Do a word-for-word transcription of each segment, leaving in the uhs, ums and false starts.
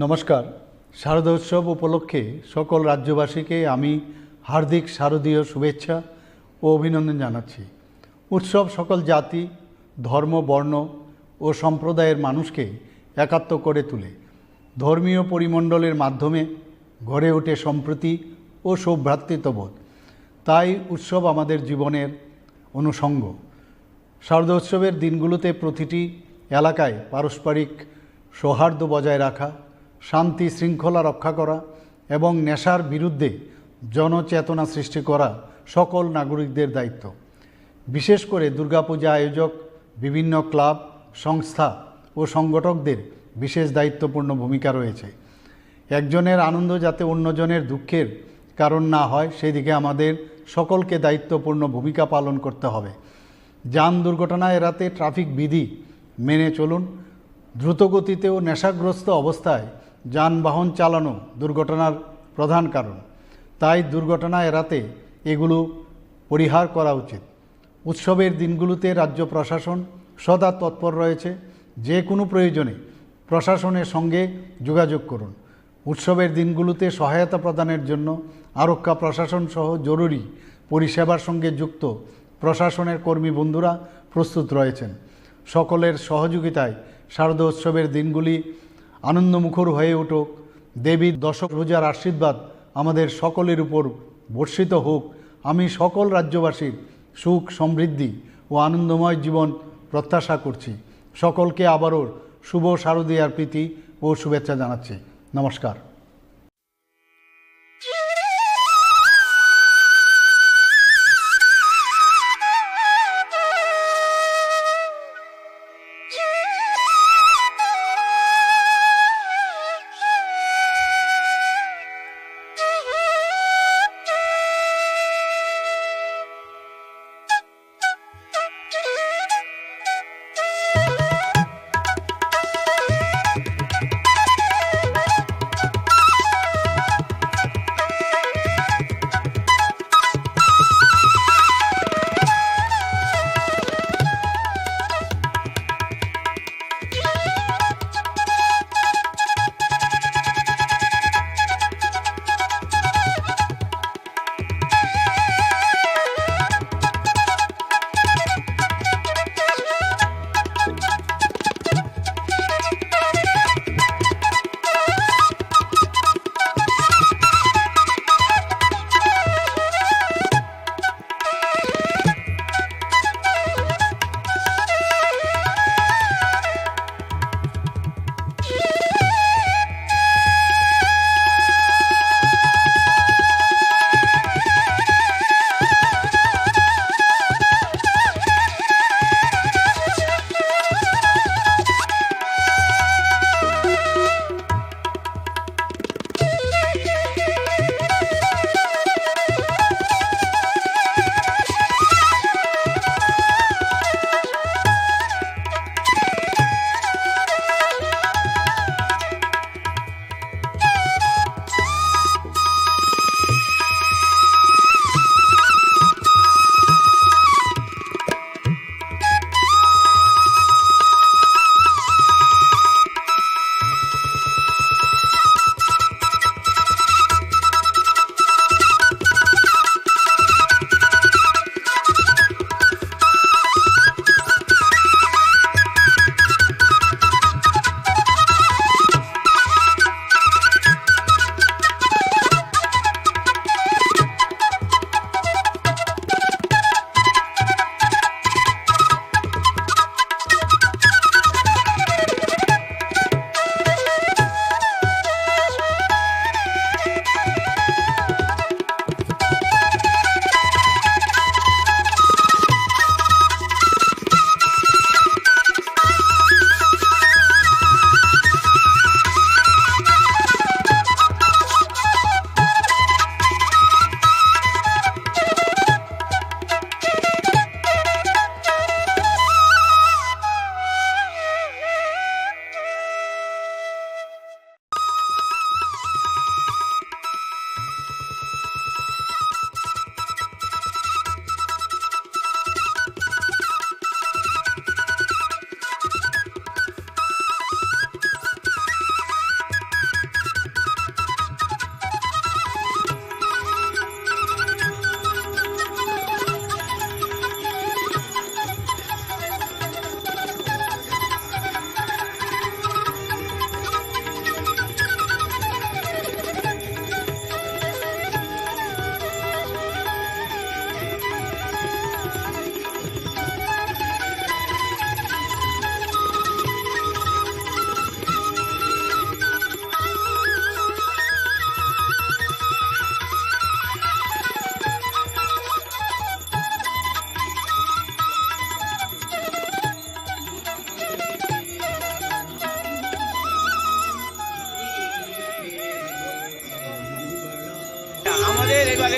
নমস্কার। শারদোৎসব উপলক্ষে সকল রাজ্যবাসীকে আমি হার্দিক শারদীয় শুভেচ্ছা ও অভিনন্দন জানাচ্ছি। উৎসব সকল জাতি, ধর্ম, বর্ণ ও সম্প্রদায়ের মানুষকে একাত্ম করে তোলে। ধর্মীয় পরিমণ্ডলের মাধ্যমে গড়ে ওঠে সম্প্রীতি ও সৌভ্রাতৃত্ববোধ। তাই উৎসব আমাদের জীবনের অনুষঙ্গ। শারদোৎসবের দিনগুলোতে প্রতিটি এলাকায় পারস্পরিক সৌহার্দ্য বজায় রাখা, শান্তি শৃঙ্খলা রক্ষা করা এবং নেশার বিরুদ্ধে জনচেতনা সৃষ্টি করা সকল নাগরিকদের দায়িত্ব। বিশেষ করে দুর্গাপূজা আয়োজক, বিভিন্ন ক্লাব, সংস্থা ও সংগঠকদের বিশেষ দায়িত্বপূর্ণ ভূমিকা রয়েছে। একজনের আনন্দ যাতে অন্যজনের দুঃখের কারণ না হয়, সেদিকে আমাদের সকলকে দায়িত্বপূর্ণ ভূমিকা পালন করতে হবে। যান দুর্ঘটনা এড়াতে ট্রাফিক বিধি মেনে চলুন। দ্রুতগতিতে ও নেশাগ্রস্ত অবস্থায় যানবাহন চালানো দুর্ঘটনার প্রধান কারণ। তাই দুর্ঘটনা এড়াতে এগুলো পরিহার করা উচিত। উৎসবের দিনগুলোতে রাজ্য প্রশাসন সদা তৎপর রয়েছে। যে কোনো প্রয়োজনে প্রশাসনের সঙ্গে যোগাযোগ করুন। উৎসবের দিনগুলোতে সহায়তা প্রদানের জন্য আরক্ষা প্রশাসন সহ জরুরি পরিষেবার সঙ্গে যুক্ত প্রশাসনের কর্মী বন্ধুরা প্রস্তুত রয়েছেন। সকলের সহযোগিতায় শারদোৎসবের দিনগুলি আনন্দমুখর হয়ে উঠুক। দেবীর দশভুজার আশীর্বাদ আমাদের সকলের উপর বর্ষিত হোক। আমি সকল রাজ্যবাসীর সুখ, সমৃদ্ধি ও আনন্দময় জীবন প্রত্যাশা করছি। সকলকে আবারও শুভ শারদীয়ার প্রীতি ও শুভেচ্ছা জানাচ্ছি। নমস্কার।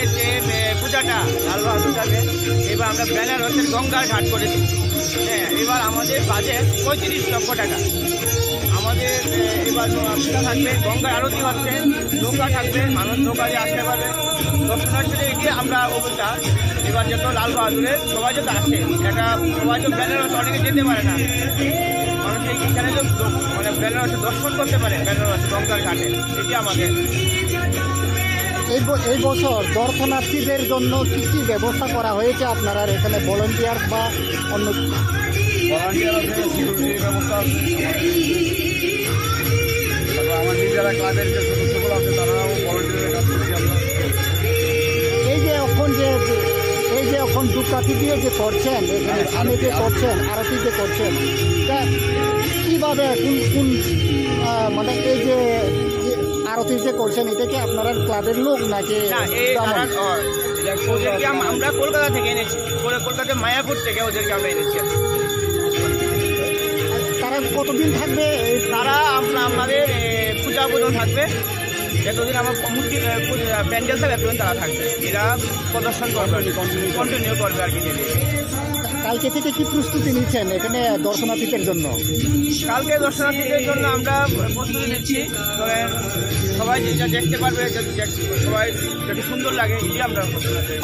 যে, এ, পূজাটা, লাল বাহাদুর যাবে, এবার আমরা বেনারসের গঙ্গার ঘাট করেছি। হ্যাঁ, এবার আমাদের বাজেট পঁয়ত্রিশ লক্ষ টাকা। আমাদের, এ, এবার নৌ-, পূজা থাকবে, গঙ্গার আরতি হচ্ছে, নৌকা থাকবে, মানুষ নৌকা দিয়ে আসতে পারবে। দর্শনার্থীদের এগিয়ে আমরা অবস্থা, এবার যত লাল বাহাদুরের সবাই যত আসে, একটা সবাই তো বেনারস অনেকে যেতে পারে না, মানুষ এই এখানে তো দ-, মানে বেনারসে দর্শন করতে পারে, বেনারস গঙ্গার ঘাটে, এটি আমাদের। এই ব-, এই বছর দর্শনার্থীদের জন্য কি কি ব্যবস্থা করা হয়েছে আপনারা এখানে, ভলান্টিয়ার বা অন্য? ভলান্টিয়ার আছে, সিকিউরিটির ব্যবস্থা আছে। তারপর আমার নিজেরা ক্লাবের যে সদস্যগুলো আছে, তারাও ভলান্টিয়ারের কাজ করছি আমরা। এই যে এখন যে, এই যে এখন ধূপকাঠি দিয়ে যে করছেন, এখানে হ্যাঁ, সামনে যে আরতি। করছেন, আরতি যে করছেন, তা কিভাবে, কোন, কোন, আহ, মানে এই যে, যে আরতি যে করছেন, এটা কি আপনারা ক্লাবের লোক নাকি না, এই ব্রাহ্মণ? তারা, ও, ওদেরকে আম-, আমরা কলকাতা থেকে এনেছি, কল-, কলকাতা মায়াপুর থেকে ওদেরকে আমরা এনেছি। তারা কতদিন থাকবে? এই তারা আমরা, আমাদের, এ, পূজা পর্যন্ত থাকবে, যতদিন আমার মূর্তি, এ, পূজা, প্যান্ডেল থাকবে, ততদিন তারা থাকবে। এরা প্রদর্শন করবে আর কি, কন্টিনিউ করবে আর কি। কালকে থেকে কি প্রস্তুতি নিচ্ছেন এখানে দর্শনার্থীদের জন্য? কালকে দর্শনার্থীদের জন্য আমরা প্রস্তুতি নিচ্ছি, তবে সবাই যেটা দেখতে পারবে, যাতে দেখ-, সবাই যাতে সুন্দর লাগে, এই আমরা প্রস্তুতি নিচ্ছি।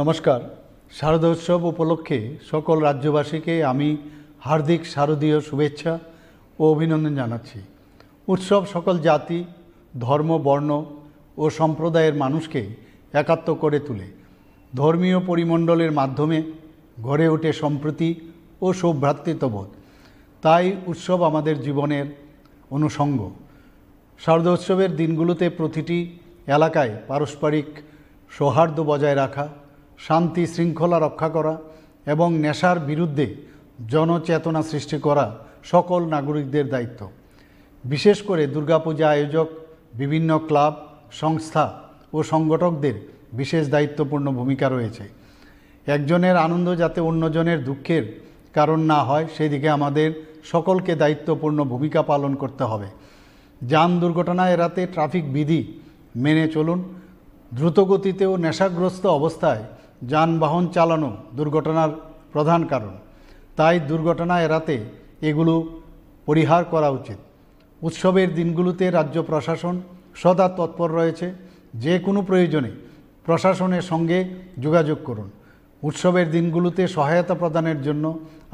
নমস্কার। শারদোৎসব উপলক্ষে সকল রাজ্যবাসীকে আমি হার্দিক শারদীয় শুভেচ্ছা ও অভিনন্দন জানাচ্ছি। উৎসব সকল জাতি, ধর্ম, বর্ণ ও সম্প্রদায়ের মানুষকে একাত্ম করে তোলে। ধর্মীয় পরিমণ্ডলের মাধ্যমে গড়ে ওঠে সম্প্রীতি ও সৌভ্রাতৃত্ববোধ। তাই উৎসব আমাদের জীবনের অনুষঙ্গ। শারদোৎসবের দিনগুলোতে প্রতিটি এলাকায় পারস্পরিক সৌহার্দ্য বজায় রাখা, শান্তি শৃঙ্খলা রক্ষা করা এবং নেশার বিরুদ্ধে জনচেতনা সৃষ্টি করা সকল নাগরিকদের দায়িত্ব। বিশেষ করে দুর্গাপূজা আয়োজক, বিভিন্ন ক্লাব, সংস্থা ও সংগঠকদের বিশেষ দায়িত্বপূর্ণ ভূমিকা রয়েছে। একজনের আনন্দ যাতে অন্যজনের দুঃখের কারণ না হয়, সেদিকে আমাদের সকলকে দায়িত্বপূর্ণ ভূমিকা পালন করতে হবে। যান দুর্ঘটনা এড়াতে ট্রাফিক বিধি মেনে চলুন। দ্রুতগতিতে ও নেশাগ্রস্ত অবস্থায় যানবাহন চালানো দুর্ঘটনার প্রধান কারণ। তাই দুর্ঘটনা এড়াতে এগুলো পরিহার করা উচিত। উৎসবের দিনগুলোতে রাজ্য প্রশাসন সদা তৎপর রয়েছে। যে কোনো প্রয়োজনে প্রশাসনের সঙ্গে যোগাযোগ করুন। উৎসবের দিনগুলোতে সহায়তা প্রদানের জন্য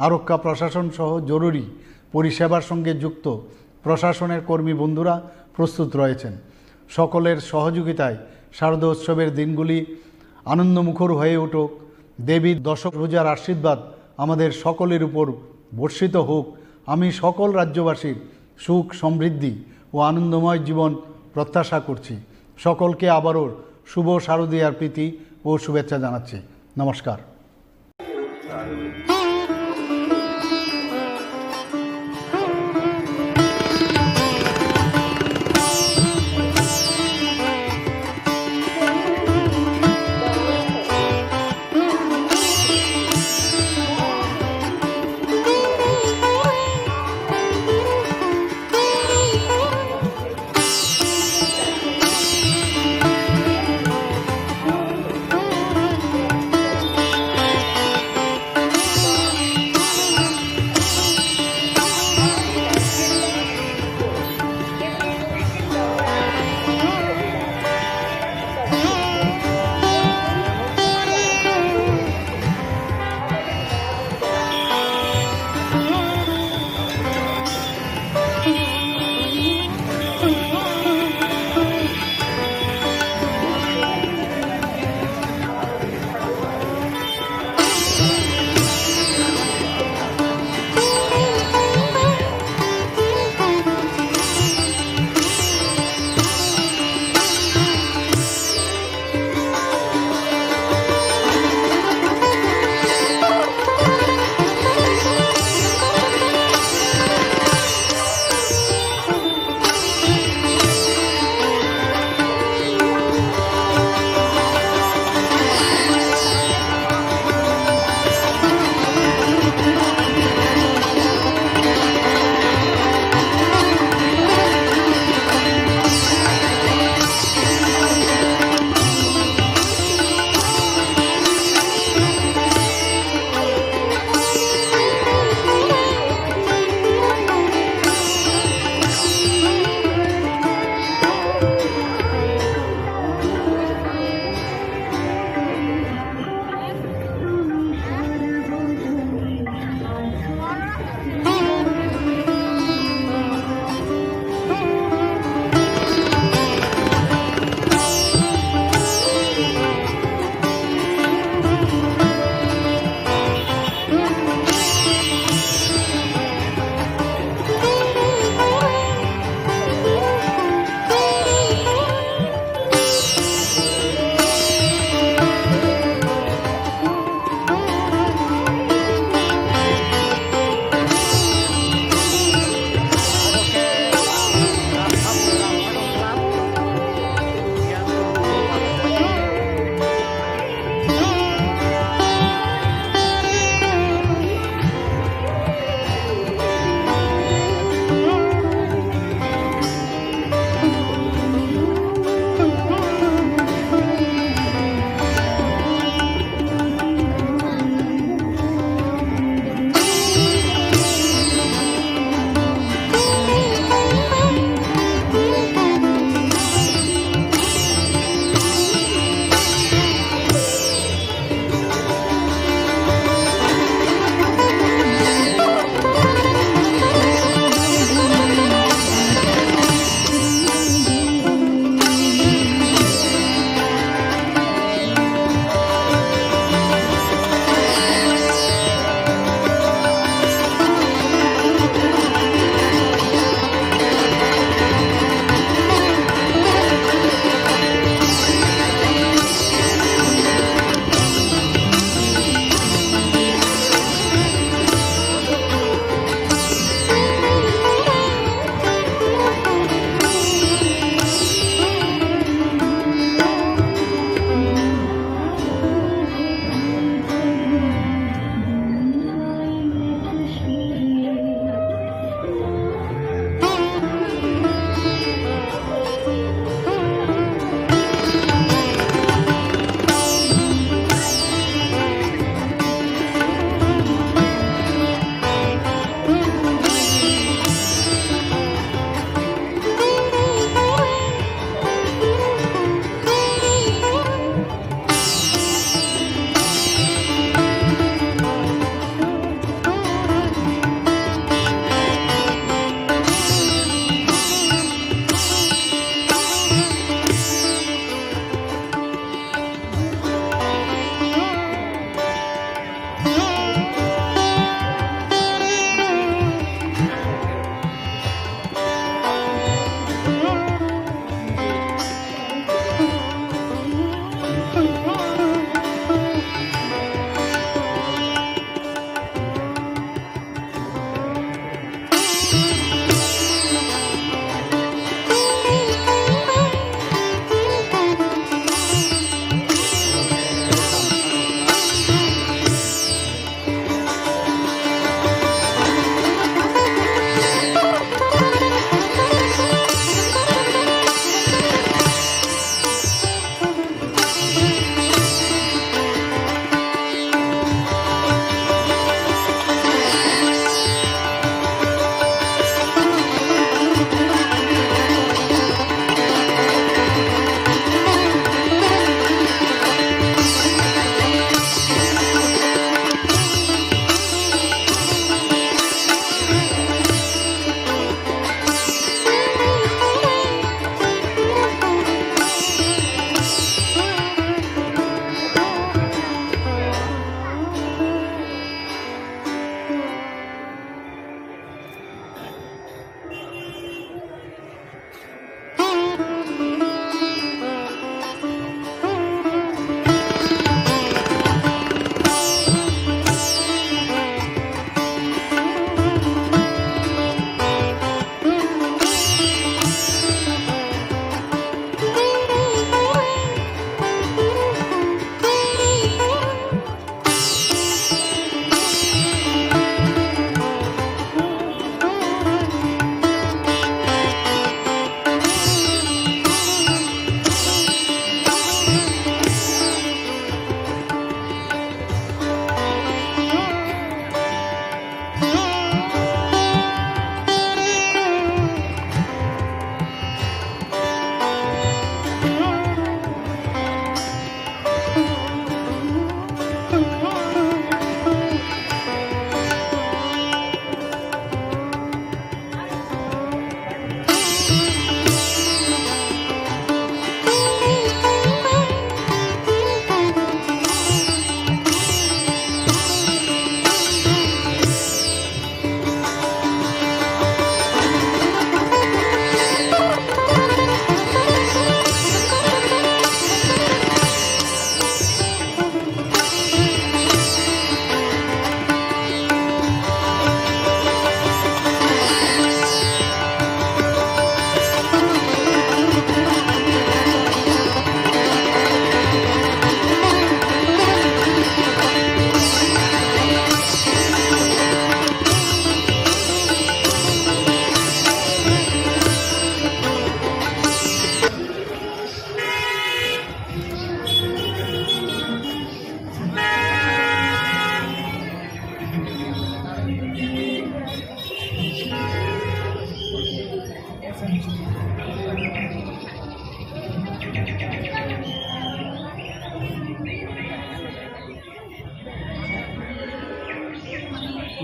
আরক্ষা প্রশাসন সহ জরুরি পরিষেবার সঙ্গে যুক্ত প্রশাসনের কর্মী বন্ধুরা প্রস্তুত রয়েছেন। সকলের সহযোগিতায় শারদোৎসবের দিনগুলি আনন্দমুখর হয়ে উঠুক। দেবীর দশভুজার আশীর্বাদ আমাদের সকলের উপর বর্ষিত হোক। আমি সকল রাজ্যবাসীর সুখ, সমৃদ্ধি ও আনন্দময় জীবন প্রত্যাশা করছি। সকলকে আবারও শুভ শারদীয়ার প্রীতি ও শুভেচ্ছা জানাচ্ছি। নমস্কার।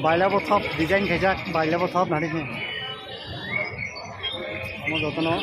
Bailabo thop design khaijak, bailabo thop nani khe. Omo jotono.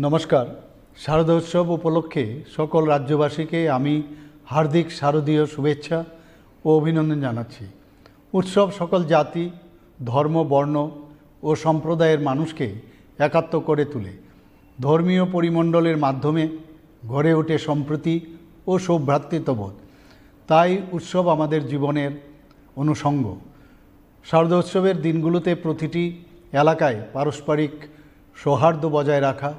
নমস্কার। শারদোৎসব উপলক্ষে সকল রাজ্যবাসীকে আমি হার্দিক শারদীয় শুভেচ্ছা ও অভিনন্দন জানাচ্ছি। উৎসব সকল জাতি, ধর্ম, বর্ণ ও সম্প্রদায়ের মানুষকে একাত্ম করে তোলে। ধর্মীয় পরিমণ্ডলের মাধ্যমে গড়ে ওঠে সম্প্রীতি ও সৌভ্রাতৃত্ববোধ। তাই উৎসব আমাদের জীবনের অনুষঙ্গ। শারদোৎসবের দিনগুলোতে প্রতিটি এলাকায় পারস্পরিক সৌহার্দ্য বজায় রাখা,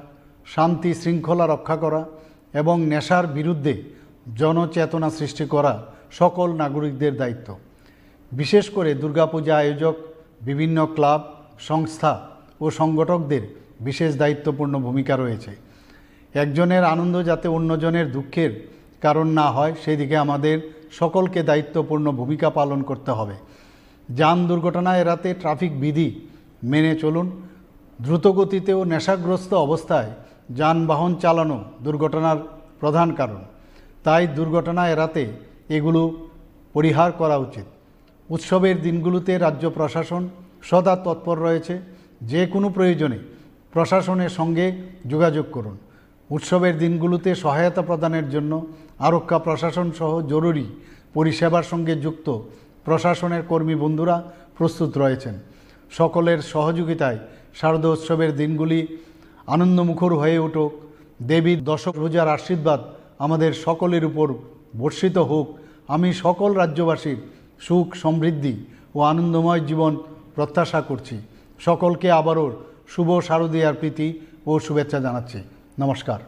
শান্তি শৃঙ্খলা রক্ষা করা এবং নেশার বিরুদ্ধে জনচেতনা সৃষ্টি করা সকল নাগরিকদের দায়িত্ব। বিশেষ করে দুর্গাপূজা আয়োজক, বিভিন্ন ক্লাব, সংস্থা ও সংগঠকদের বিশেষ দায়িত্বপূর্ণ ভূমিকা রয়েছে। একজনের আনন্দ যাতে অন্যজনের দুঃখের কারণ না হয়, সেদিকে আমাদের সকলকে দায়িত্বপূর্ণ ভূমিকা পালন করতে হবে। যান দুর্ঘটনা এড়াতে ট্রাফিক বিধি মেনে চলুন। দ্রুতগতিতে ও নেশাগ্রস্ত অবস্থায় যানবাহন চালানো দুর্ঘটনার প্রধান কারণ। তাই দুর্ঘটনা এড়াতে এগুলো পরিহার করা উচিত। উৎসবের দিনগুলোতে রাজ্য প্রশাসন সদা তৎপর রয়েছে। যে কোনো প্রয়োজনে প্রশাসনের সঙ্গে যোগাযোগ করুন। উৎসবের দিনগুলোতে সহায়তা প্রদানের জন্য আরক্ষা প্রশাসন সহ জরুরি পরিষেবার সঙ্গে যুক্ত প্রশাসনের কর্মী বন্ধুরা প্রস্তুত রয়েছেন। সকলের সহযোগিতায় শারদোৎসবের দিনগুলি আনন্দমুখর হয়ে উঠুক। দেবীর দশভুজার আশীর্বাদ আমাদের সকলের উপর বর্ষিত হোক। আমি সকল রাজ্যবাসীর সুখ, সমৃদ্ধি ও আনন্দময় জীবন প্রত্যাশা করছি। সকলকে আবারও শুভ শারদীয়ার প্রীতি ও শুভেচ্ছা জানাচ্ছি। নমস্কার।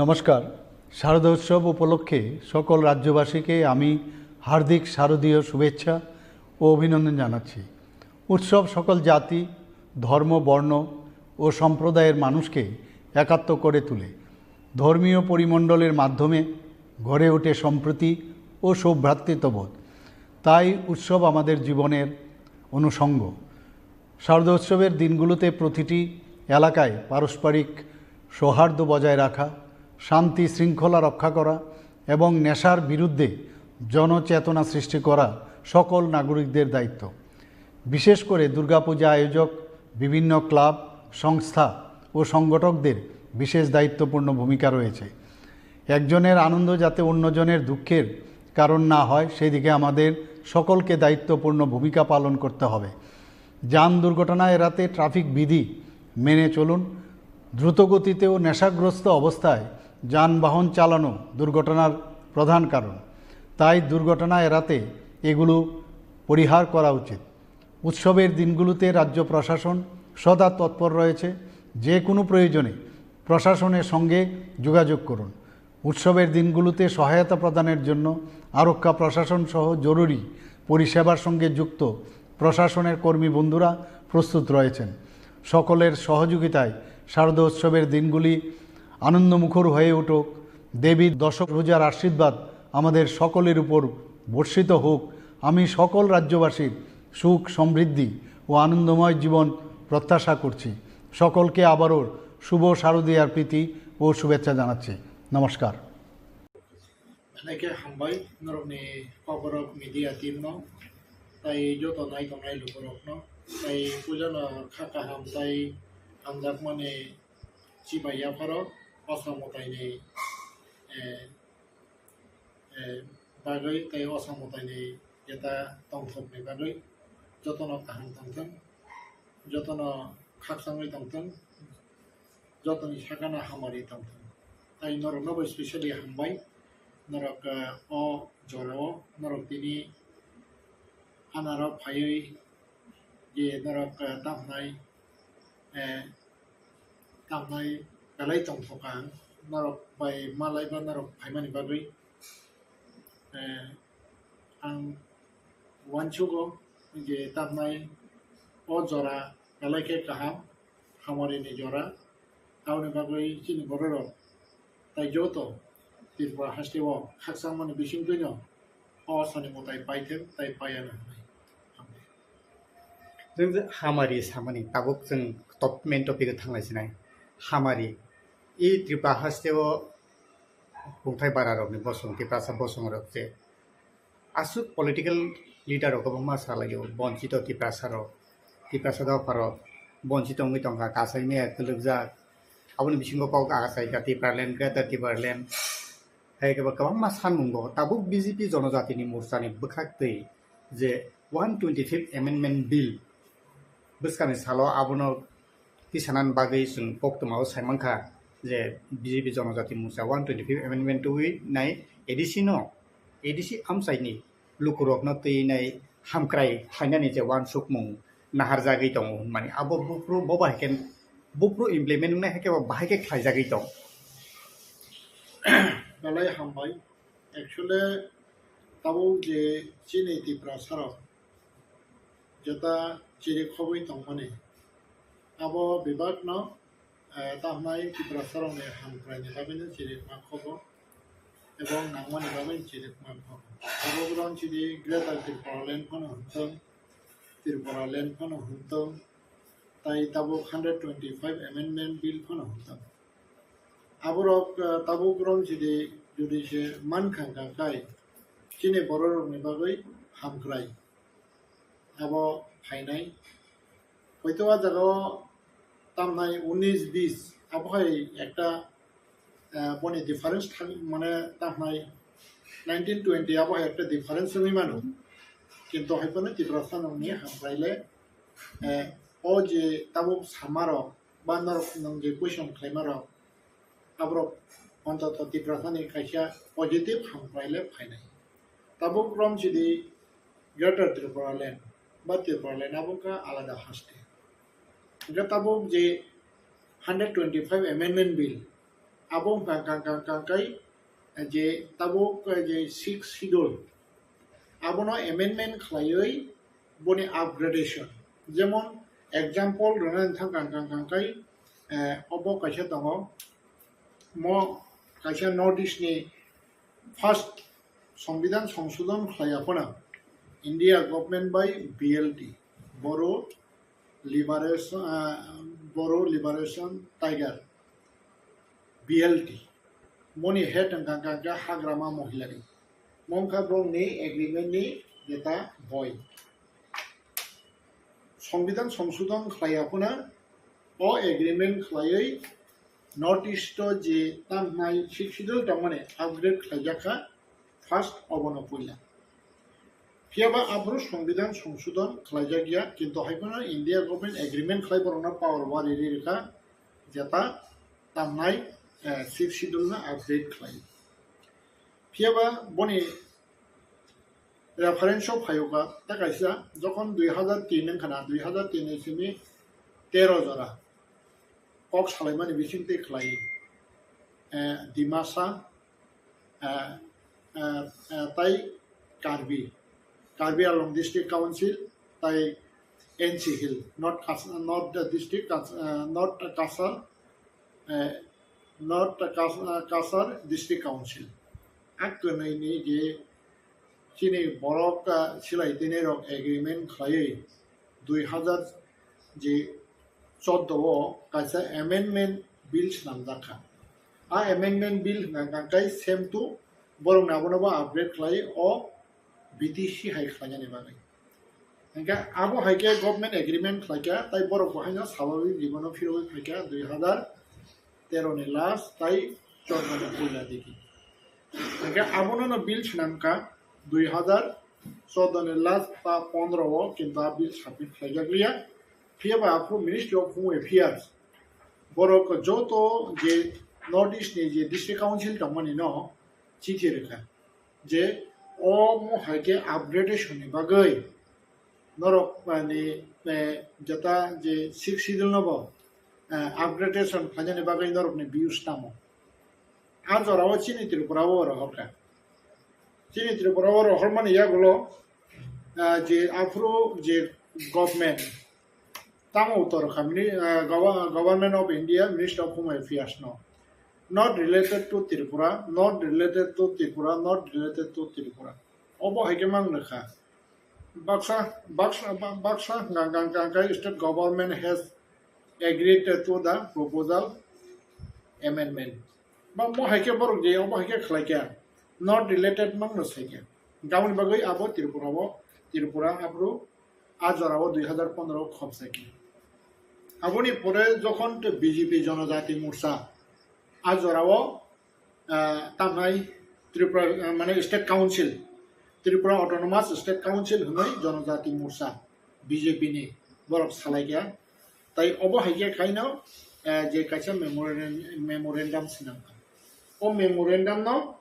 নমস্কার। শারদোৎসব উপলক্ষে সকল রাজ্যবাসীকে আমি হার্দিক শারদীয় শুভেচ্ছা ও অভিনন্দন জানাচ্ছি। উৎসব সকল জাতি, ধর্ম, বর্ণ ও সম্প্রদায়ের মানুষকে একাত্ম করে তোলে। ধর্মীয় পরিমণ্ডলের মাধ্যমে গড়ে ওঠে সম্প্রীতি ও সৌভ্রাতৃত্ববোধ। তাই উৎসব আমাদের জীবনের অনুষঙ্গ। শারদোৎসবের দিনগুলোতে প্রতিটি এলাকায় পারস্পরিক সৌহার্দ্য বজায় রাখা, শান্তি শৃঙ্খলা রক্ষা করা এবং নেশার বিরুদ্ধে জনচেতনা সৃষ্টি করা সকল নাগরিকদের দায়িত্ব। বিশেষ করে দুর্গাপূজা আয়োজক, বিভিন্ন ক্লাব, সংস্থা ও সংগঠকদের বিশেষ দায়িত্বপূর্ণ ভূমিকা রয়েছে। একজনের আনন্দ যাতে অন্যজনের দুঃখের কারণ না হয়, সেদিকে আমাদের সকলকে দায়িত্বপূর্ণ ভূমিকা পালন করতে হবে। যান দুর্ঘটনা এড়াতে ট্রাফিক বিধি মেনে চলুন। দ্রুতগতিতে ও নেশাগ্রস্ত অবস্থায় যানবাহন চালানো দুর্ঘটনার প্রধান কারণ। তাই দুর্ঘটনা এড়াতে এগুলো পরিহার করা উচিত। উৎসবের দিনগুলোতে রাজ্য প্রশাসন সদা তৎপর রয়েছে। যে কোনো প্রয়োজনে প্রশাসনের সঙ্গে যোগাযোগ করুন। উৎসবের দিনগুলোতে সহায়তা প্রদানের জন্য আরক্ষা প্রশাসন সহ জরুরি পরিষেবার সঙ্গে যুক্ত প্রশাসনের কর্মী বন্ধুরা প্রস্তুত রয়েছেন। সকলের সহযোগিতায় শারদোৎসবের দিনগুলি আনন্দমুখর হয়ে উঠুক। দেবীর দশভুজার আশীর্বাদ আমাদের সকলের উপর বর্ষিত হোক। আমি সকল রাজ্যবাসীর সুখ, সমৃদ্ধি ও আনন্দময় জীবন প্রত্যাশা করছি। সকলকে আবারও শুভ শারদীয়ার প্রীতি ও শুভেচ্ছা জানাচ্ছি। নমস্কার। Belai khe hambai norokni koborok media team no, tai joto nai tongnai lukurok no, tai puila no kha kaham tai hamjakmani chibai yapharo Osra Mwtaini, eh, eh, bagwi tai Osra Mwtaini jeta tongthokni bagwi jotono kaham tongthwng, jotono khakchangwi tongthwng, jotoni sakano hamari tongthwng. Tai norokno bo specially hambai, norok, eh, o jorao norok tini anaro phaiwi je norok, eh, tamhnai, eh, tamhnai belai tongthokha, norok bai malaiba norok phaimani bagwi. Eh, ang uansugo je tamhnai o jora belai khe kaham, hamari ni jora, aboni bagwi chini bororok tai joto Tripura haste o khakchangmani bisingtwino o Osani mwtai paithwng tai paiya no hwnwi. Hambai. Jwng je hamari samani tabuk jwng top main topic o thanglai sinai. Hamari. I Tripura haste o hungthai bara rokni bosong, Tiprasa bosong rok je aswk political leader rok kwbangma salaio, bonchito Tiprasa rok, Tiprasa dopha rok bonchito wngwi tongkha, kasaimaya kwlwkjak. Aboni bisingo kok achaika Tipraland, Greater Tipraland, hai khe bo kwbangma sanmung bo. Tabuk B J P Jonojatini Morchani bwkhak twi je one twenty-fifth Amendment Bill bwskangni salo abono tisanani bagwi chwng koktwmao saimankha je B J P Jonojati Morcha one twenty-fifth Amendment twiwi nai A D C no, A D C amchaini lukurokno twi nai hamkrai phainani je uansukmung naharjagwi tongo hwnmani abo buphuru bo bahai khe buphuru implement wngnai hai khe bo bahai khe khlaijagwi tong. Belai hambai. Actually, tabuk je chini Tiprasa rok jeta chiri khobwi tongmani, abo bebak no, eh, tamhnai Tiprasa rokni hamkrai ni bagwi no chiri ma khobo, ebong nangmani bagwi chiri ma khobo. Abo rok chini Greater Tripura Land phano hwntong, Tripura Land phano hwntong, tai tabuk hundred twenty-five Amendment Bill phano hwntong. Aborok, eh, tabuk rong chidi jodi se mankha hwnkha khai chini bororokni bagwi hamkrai abo phainai. Hoito a jagao tamnai unis bis abo hai ekta, eh, boni difference thang mane tamnai nineteen twenty abo hai ekta difference wngwi mano. Kintu hai phano Tiprasa nokni hamkrai le, eh, o je tabuk samarok ba norok nwng je question khlaimarok, aborok ontoto Tiprasani kaisa positive hamkrai le phainai. Tabuk rom chidi Greater Tripura Land ba Tripura Land abo wngkha alada haste. Hingkhe tabuk je hundred twenty-five Amendment Bill, Abo wngkha kang kang kang kai je tabuk je sixth schedule, abono amendment khlaiwi boni upgradation. Jemon example rwna thang kang kang kang kai, eh, obo kaisa tongo, mo kaisa North East ni first Songbidan Songsodon khlaiya phano India government bai B L T, Bodo Liberation, ah, Bodo Liberation Tiger, B L T. Moni head wngkha kha hagrama mohilari. Mongkha bongni agreement ni jeta boi. Songbidan Songsodon khlaiya phano o agreement khlaiwi North East o je tamhnai sixth schedule tongmani upgrade khlaijak kha, first obono puila. Phiyaba aphuru Songbidan Songsodon khlaijak ya, kintu hai phano India government agreement khlai borokno power wari ri rwkha, jeta tamhnai, eh, sixth schedule no upgrade khlai. Phiyaba boni reference o phaio kha, ta kaisa jokhon dui hazar tin wngkha na, dui hazar tin ni simi tero jora kok salaimani bising twi khlai, eh, Dimasa, eh, eh, eh, tai Karbi, Karbi Anglong District Council, tai N C Hill, North Kas-, North District Kas-, eh, North Cachar, eh, North Kas-, eh, Cachar District Council. A kwnwi ni je chini borok, ah, silai tini rok agreement khlaiwi dui hazar je chordo o kaisa amendment bill swnamjak kha. A amendment bill hwnkha kha kai same to borokni abono bo upgrade khlai o B T C hai khlainani bagwi. Hingkhe abo hai khe government agreement khlai kha, tai borok bo haino swabhabik jibon o phirogwi phai kha dui hazar tero ni last tai chordo ni puila digi. Hingkhe abono no bill swnam kha dui hazar chordo ni last ta pondro o, kintu a bill submit khlaijak liya. Phiyaba aphuru Ministry of Home Affairs borok joto je North East ni je District Council tongmani no chithi rwkha je omo hai khe upgradation ni bagwi norok, mane, eh, jeta je sixth schedule no bo, eh, upgradation khlainani bagwi norokni views tamo. A jorao chini Tripura o rohorkha. Chini Tripura o rohormani yagulo, eh, je aphuru je government tamo utor kha, mini, eh, Gov-, Government of India, Ministry of Home Affairs no. Not related to Tripura, not related to Tripura, not related to Tripura. Obo hai khe mang rwkha. Baksa, baksa, ba-, baksa hwnkha kha, hwnkha kha state government has agreed to the proposal amendment. Ba mo hai khe borok je, obo hai khe khlai kha. Not related mang no sai kha. Gaboni bagwi abo Tripura o, Tripura aphuru a jora o dui hazar pondro o khopsai kha. Aboni pore jokhon to B J P Jonojati Morcha a jora o, ah, tamnai Tripura, ah, mane State Council, Tripura Autonomous State Council hwnwi Jonojati Morcha B J P ni borok salai kha. Tai obo hai khe khaino, eh, je kaisa memorandum, memorandum swnam kha. O memorandum no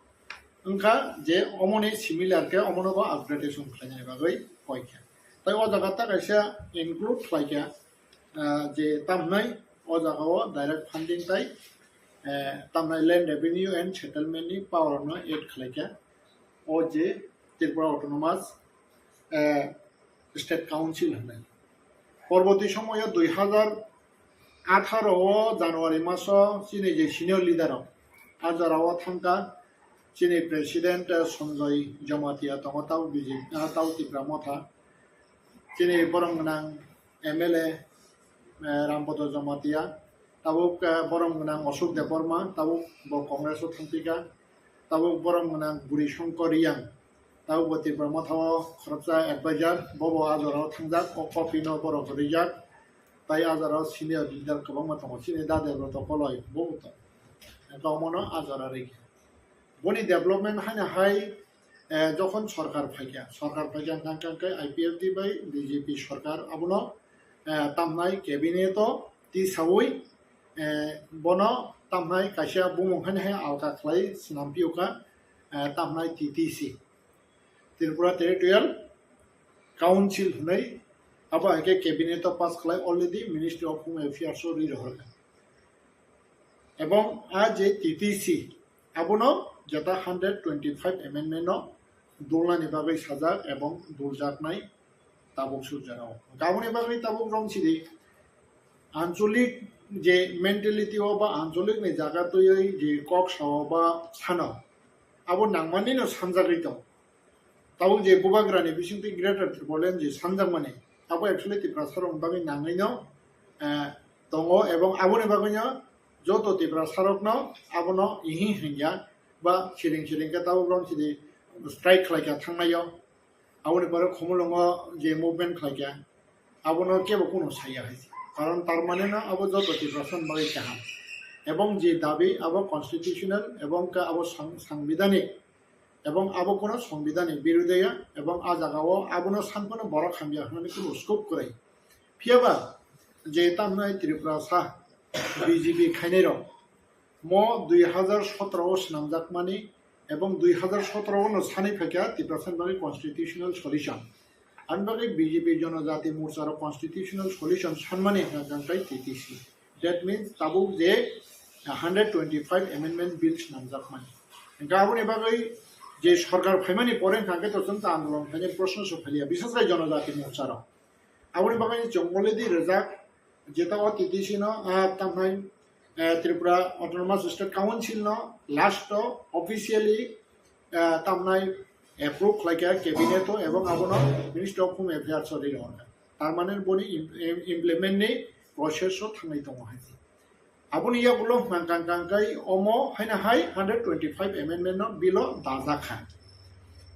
wngkha je omoni similar khe omono bo upgradation khlainani bagwi koi kha. Tai o jaga ta kaisa include khlai kha, ah, je tamnai o jaga o direct funding tai, eh, tamnai Land Revenue and Settlement ni power no add khlai kha. O je Tripura Autonomous, eh, State Council hwnwi. Porborti somoyo dui hazar atharo o January maso chini je senior leader rok a jora o thangkha, chini President, eh, Sanjoy Jamatia tongo, tau B J P, ah, tau Tipra Motha, chini borom gwnang M L A, eh, Rampodo Jamatia, tabuk, eh, borom gwnang Ashok Debbarma, tabuk bo Congress o thangpikha, tabuk borom gwnang Buri Shankar Reang, tabuk bo Tipra Motha o khoroksa advisor, bobo a jora o thangjak, o copy no borok rijak, tai a jora o senior leader kwbangma tongo, chini Dadebroto Koloi, bo bo tongo. Engkha omono a jora rikha. Boni development haino hai, eh, jokhon sorkar phaikha, sorkar phaikha hwnkha hwnkhe I P F T bai B J P sorkar abono, eh, tamnai cabinet o tisaui, eh, bono tamnai kaisa bumung haino hai alka khlai swnam phiyokha, eh, tamnai T T C, Tripura Territorial Council hwnwi, abo hai khe cabinet o pass khlai already Ministry of Home Affairs o ri rohorkha. Ebong a je T T C, abono jeta hundred twenty-five amendment no dulnani bagwi sajak ebong duljaknai tabuk surjak. Aboni bagwi tabuk romsidi ancholik je mentality o ba ancholik ni jaga twiwi je kok sao ba sano, abo nangmani no sanjagwi tong. Tabuk je bubagrani bisingtwi Greater Tipraland je sanjakmani, abo actually Tiprasarokni bagwi nangwi no, eh, tongo, ebong aboni bagwi no joto Tiprasarokno abono ihi hingya ba siring siring khe tabuk romsidi strike khlaikha thangnaio. Aboni pore Khumulwngo je movement khlaikha, abono kebo kuno saya hai. Karon tar mane no abo joto Tiprasani bagwi kaham. Ebong je dabi abo constitutional ebong ka abo sang-, sangbidhanik, ebong abo kuno songbidhanni birodhe ya, ebong a jagao abono sanphano borok hamya hwnwi kuno scope kwrwi. Phiyaba je tamnai Tripura sa B J P khainai rok mo dui hazar sotro o swnamjakmani ebong dui hazar sotro o no sanwi phaikha Tiprasani bagwi constitutional solution. Ani bagwi B J P Jonojati Morcha rok constitutional solution sanmani hwnka hwnkhe T T C. That means tabuk je hundred twenty-five amendment bill swnamjakmani. Hwnkhe aboni bagwi je sorkar phaimani pore hwnkhe to chwng ta andolon khainai proshno se phaliya, biseskai Jonojati Morcha rok. Aboni bagwi chwng already rijak, jeta o T T C no, ah, tamhai, eh, Tripura Autonomous State Council no last o officially, eh, tamnai approve khlaikha cabinet o ebong abono Ministry of Home Affairs o rirokha. Tar mane boni im-, im-, implement ni process o thangwi tongo hai. Aboni yagulo hwnkha hwnkha hwnkha omo haino hai hundred twenty-five amendment no bill o dajak kha.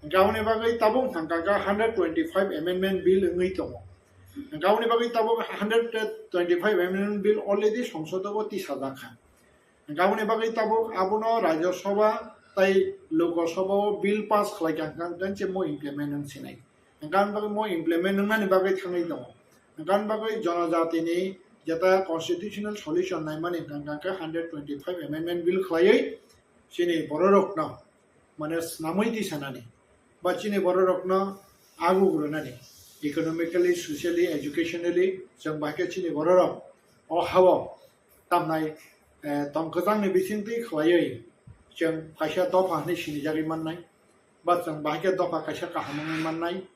Hwnkha aboni bagwi tabuk hwnkha hwnkha hundred twenty-five amendment bill wngwi tongo. Hwnkha aboni bagwi tabuk hundred twenty-five amendment bill already Songsod o tisajak kha. Hwnkha aboni bagwi tabuk abono Rajya Sabha tei Lok Sabha o bill pass khlaikha hwnkha hwnkha se mo implement wng sinai. Hwnkha aboni bagwi mo implement wngnani bagwi thangwi tongo. Hwnkha aboni bagwi Jonojatini jeta constitutional solution naimani hwnkha hwnkha khe hundred twenty-five amendment bill khlaiwi chini bororokno, mane, snamwi tisanani ba chini bororokno aguk rwnani, economically, socially, educationally, chwng bai khe chini bororok o hao tamnai, eh, tongkwchangni bisingtwi khlaiwi chwng kaisa dopha hwnwi sinijagwi mannai. Ba chwng bahai khe dopha kaisa kaham wngwi mannai.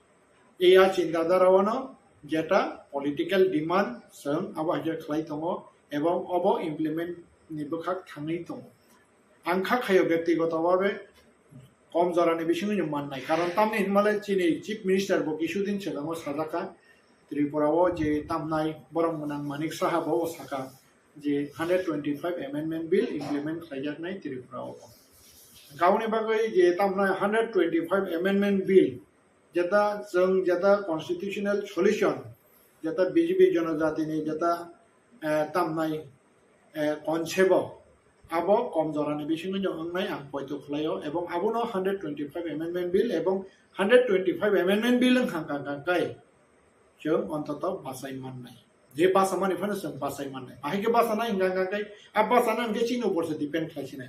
Ei a chinta dhara o no jeta political demand chwng abo hai khe khlai tongo ebong obo implement ni bwkhak thangwi tongo. Ang kha khaio byaktigoto bhabe kom jorani bisingtwi no mannai, karon tamni hinmale chini Chief Minister bo kisudin swkango sajak kha, Tripura o je tamnai borok mwnang Manik Saha bo saka je hundred twenty-five amendment bill implement khlaijaknai Tripura o. Aboni bagwi je tamnai hundred twenty-five amendment bill, jeta chwng jeta constitutional solution, jeta B J P Jonojatini jeta, eh, tamnai, eh, concept o, abo kom jorani bisingo no wngnai ang poito khlaio, ebong abono hundred twenty-five amendment bill ebong hundred twenty-five amendment bill wngkha hwnkha hwnkha khe chwng ontoto bachai mannai. Je bachamani phano chwng bachai mannai. Bahai khe bachanai hwnkha hwnkha khe, a bachana hwnkhe chini upor se depend khlai sinai.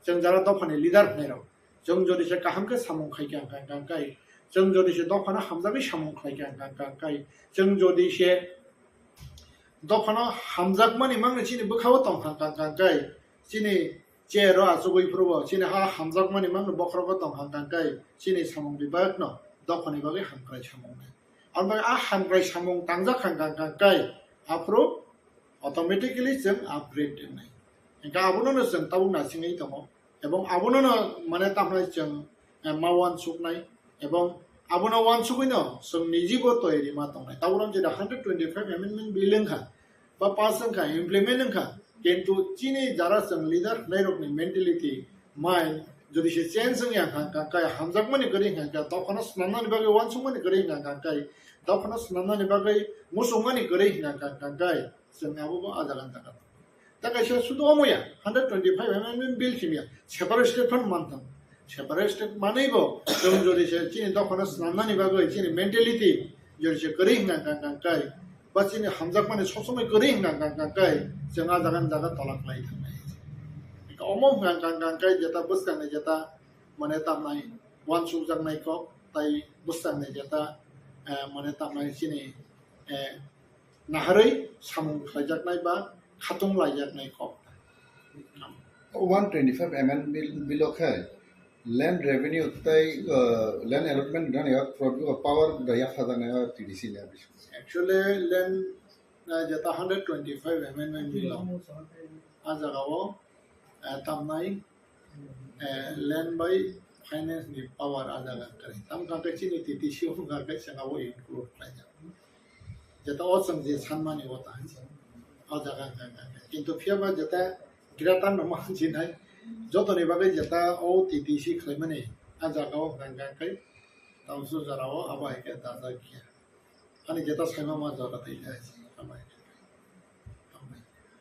Chwng jara dophani leader hwnwi rok, chwng jodi se kaham khe samung khai kha hwnkha hwnkha khe, chwng jodi se dophano hamjagwi samung khlai kha hwnkha hwnkha khe, chwng jodi se dophano hamjakmani mangno chini bwkhao tong kha hwnkha hwnkha khe, chini chair o achugwi phuru bo chini ha hamjakmani mangno bokhorogo tong kha hwnkha hwnkha khe, chini samung bebakno dophani bagwi hamkrai samung nai. Aboni bagwi a hamkrai samung tangjak kha hwnkha hwnkha khe, aphuru automatically chwng upgrade wngnai. Hwnkha abono no chwng tabuk naisingwi tongo, ebong abono no, mane, tamhai chwng, eh, ma uansuknai, ebong abono uansugwi no chwng nijibo toyari ma tongnai. Tabuk no jeta hundred twenty-five amendment bill wngkha, ba pass wngkha, implement wngkha, kintu chini jara chwng leader hwnwi rokni mentality, mind, jodi se change wngya hwnkha hwnkha khe, hamjakmani kwrwi hwnkha hwnkha khe, dophano swnamnani bagwi uansukmani kwrwi hwnkha hwnkha khe, dophano swnamnani bagwi muchungmani kwrwi hwnkha hwnkha khe, chwng abo bo a jaga ni jaga. Ta kaisa sudu omo ya, hundred twenty-five amendment bill simi ya, separate state phano manthang. Separate state manwi bo, chwng jodi se chini dophano swnamnani bagwi, chini mentality, jodi se kwrwi hwnkha hwnkha khe, ba chini hamjakmani sob somoi kwrwi hwnkha hwnkha khe, chwng a jaga ni jaga tola khlai thangnai. Omo hwnkha hwnkha khe jeta bwskangni jeta, mane, tamnai uansukjaknai kok, tai bwskangni jeta, eh, mane, tamnai chini, eh, naharwi samung khlaijaknai ba khatung laijaknai kok. One twenty five amendment bill, bill o khe land revenue tei, uh, land allotment rani o pro-, power da yapha jana T D C ni a bisingo. Actually, land, uh, jeta hundred twenty five amendment bill o, a jaga o, uh, tamnai, uh, land by finance ni power a jaga kari. Tam kha khe chini T D C o kha khe sengabo include khlai jao. Jeta o chwng je sanmani o ta hinwi o jaga hwnka hwnka khe. Kintu phiya ba jeta greater no ma hinwi nai, jotoni bagwi jeta o T D C khlaimani a jaga o hwnka hwnka khe tausu jora o abo hai khe dajak ya. Ani jeta saima ma jora tei khe abo hai khe.